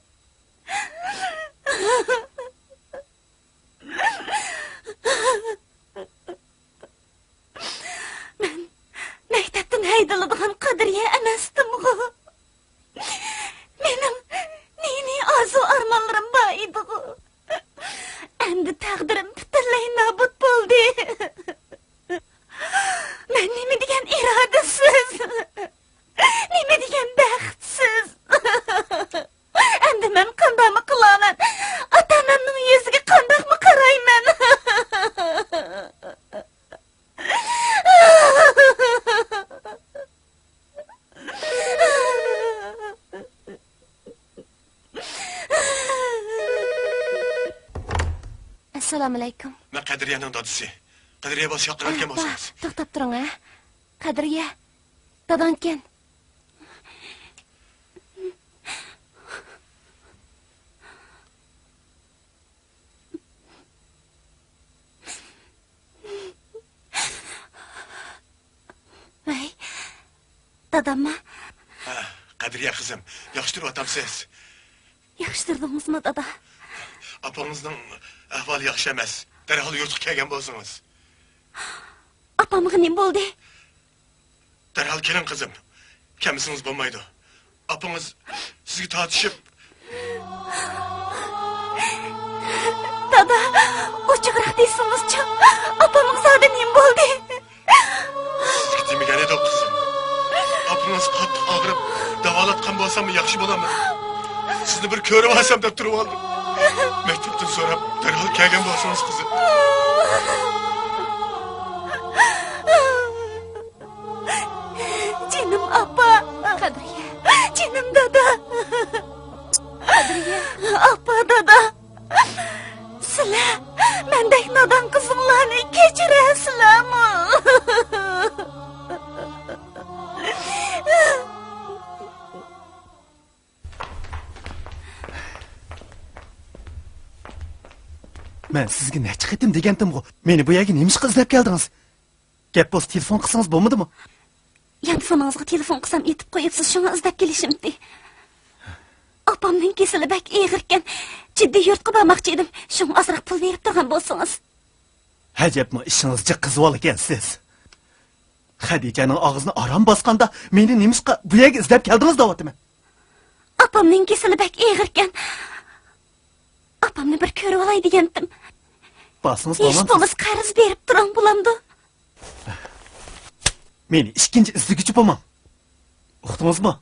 مەن مەكتەپتىن ھەيدىلىدىغان قەدرىيە ئەمەستىمغۇ؟ مېنىڭ نى-نى ئارزۇ-ئارمانلىرىم بار ئىدىغۇ؟ ئەمدى تەقدىرىم پۈتۈنلەي نابۇت بولدى. مەن نېمە دېگەن ئىرادىسىز، نېمە دېگەن بەختسىز. ئەمدى مەن قانداقمۇ قىلارمەن؟ ئاتا-ئانامنىڭ يۈزىگە قانداقمۇ قارايمەن؟ ئەسسالامۇئەلەيكۇم. مەن قەدرىيەنىڭ دادىسى. قەدرىيە بالىسى ياقتۇرۇۋەتكەن بولسىڭىز. توختاپ تۇرۇڭ ھە. قەدرىيە، داداڭكەن. ۋەي، دادامما؟ ھە، قەدرىيە قىزىم، ياخشى تۇرۇۋاتامسىز؟ ياخشى تۇردىڭىزمۇ، دادا؟ ئاپىڭىزنىڭ ئەھۋالى ياخشى ئەمەس. دەرھال يۇرتقا كەلگەن بولسىڭىز. ئاپامغا نېمە بولدى؟ دەرھال كېلىڭ، قىزىم. كەلمىسىڭىز بولمايدۇ. ئاپىڭىز سىزگە تارتىشىپ. دادا، ئوچۇقراق دېسىڭىزچۇ، ئاپامغا زادى نېمە بولدى؟ سىزگە دېمىگەن ئىدۇق، قىزىم. ئاپىڭىز قاتتىق ئاغرىپ، داۋالاتقان بولساممۇ ياخشى بولامدۇ؟ سىزنى بىر كۆرۈۋالسام دەپ تۇرۇۋالدىم. مەكتەپتىن سوراپ، دەرھال كەلگەن بولسىڭىز، قىزىم. جېنىم ئاپا. قەدرىيە. جېنىم دادا. قەدرىيە. ئاپا، دادا. سىلەر مەندەك نادان قىزىڭلارنى كەچۈرەسىلەرمۇ؟ مەن سىزگە نەچچە قېتىم دېگەنتىمغۇ، مېنى بۇ يەرگە نېمىشقا ئىزدەپ كەلدىڭىز؟ گەپ بولسا تېلېفون قىلسىڭىز بولمىدىمۇ؟ يانفونىڭىزغا تېلېفون قىلسام ئېتىپ قويۇپسىز، شۇڭا ئىزدەپ كېلىشىمتى. ئاپامنىڭ كېسىلى بەك ئېغىركەن، جىددىي يۇرتقا بارماقچى ئىدىم، شۇڭا ئازراق پۇل بېرىپ تۇرغان بولسىڭىز. ئەجەبمۇ ئىشىڭىز جىق قىزىۋالىكەنسىز. خەدىچەنىڭ ئاغزىنى ئاران باسقاندا، مېنى نېمىشقا بۇ يەرگە ئىزدەپ كەلدىڭىز دەۋاتىمەن. ئاپامنىڭ كېسىلى بەك ئېغىركەن. ئاپامنى بىر كۆرۈۋالاي دېگەنتىم. بارسىڭىز ھېچ بولمامسىز؟ بولمىسا قەرز بېرىپ تۇرۇڭ، بولامدۇ؟ مېنى ئىككىنچى ئىزدىگۈچى بولماڭ. ئۇقتىڭىزمۇ؟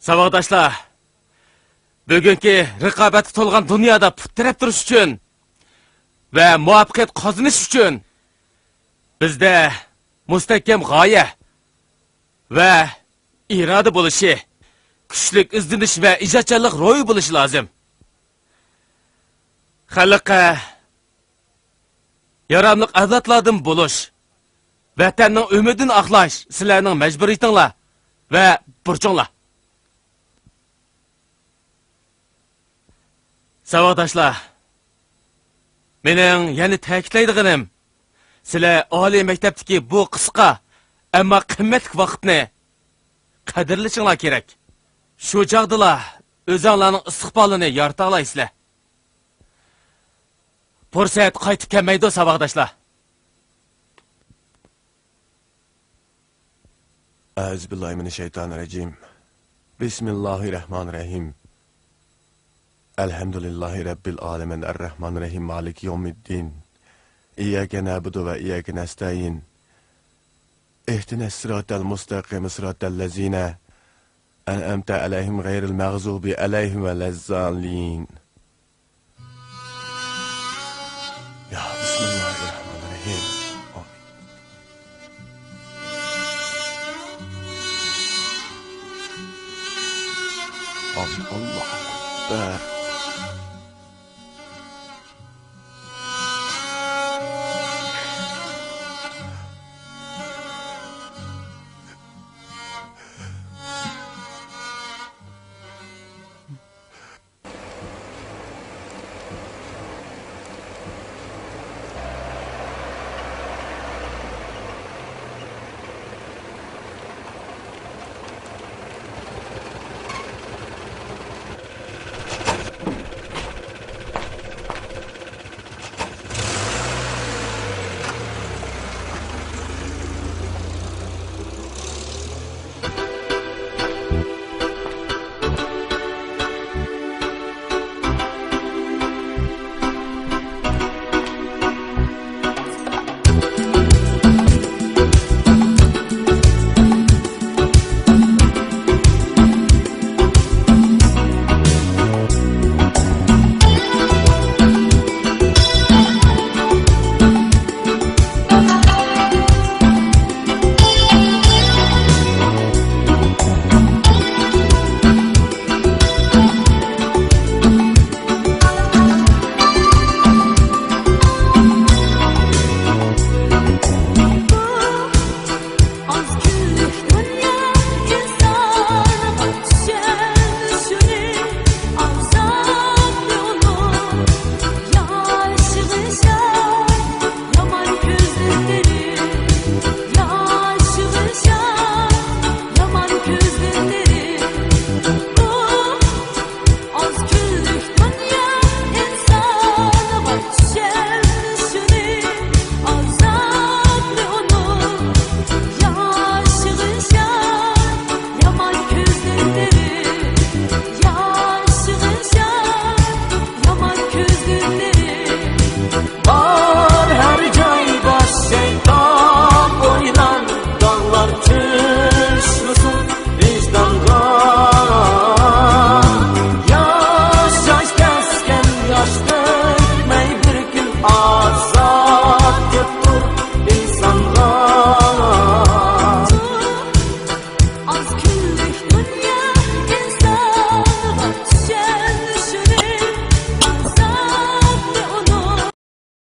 ساۋاقداشلار، بۈگۈنكى رىقابەتكە تولغان دۇنيادا پۇت تىرەپ تۇرۇش ئۈچۈن ۋە مۇۋەپپەقىيەت قازىنىش ئۈچۈن بىزدە مۇستەھكەم غايە ۋە ئىرادە بولۇشى، كۈچلۈك ئىزدىنىش ۋە ئىجادچانلىق روھى بولۇشى لازىم. خەلققە ياراملىق ئەۋلادلاردىن بولۇش، ۋەتەننىڭ ئۈمىدىنى ئاقلاش سىلەرنىڭ مەجبۇرىيىتىڭلار ۋە بۇرچۇڭلار. ساۋاقداشلار، مېنىڭ يەنە تەكىتلەيدىغىنىم، سىلەر ئالىي مەكتەپتىكى بۇ قىسقا، ئەمما قىممەتلىك ۋاقىتنى قەدىرلىشىڭلار كېرەك. شۇ چاغدىلا ئۆزۈڭلارنىڭ ئىستىقبالىنى يارىتالايسىلەر. پۇرسەت قايتىپ كەلمەيدۇ، ساۋاقداشلار. ئەئۇزۇبىللاھىمىنەششەيتانىررەجىم. بىسمىللاھىررەھمانىررەھىم. ئەلھەمدۇلىللاھى رەببىل ئالەمىن، ئەررەھمانىررەھىم، مالىكى يەۋمىددىن. إياك نعبد وإياك نستعين. اهدنا الصراط المستقيم، صراط الذين أنعمت عليهم غير المغضوب عليهم ولا الضالين. يا بسم الله الرحمن الرحيم. آمين. آمين. الله أكبر.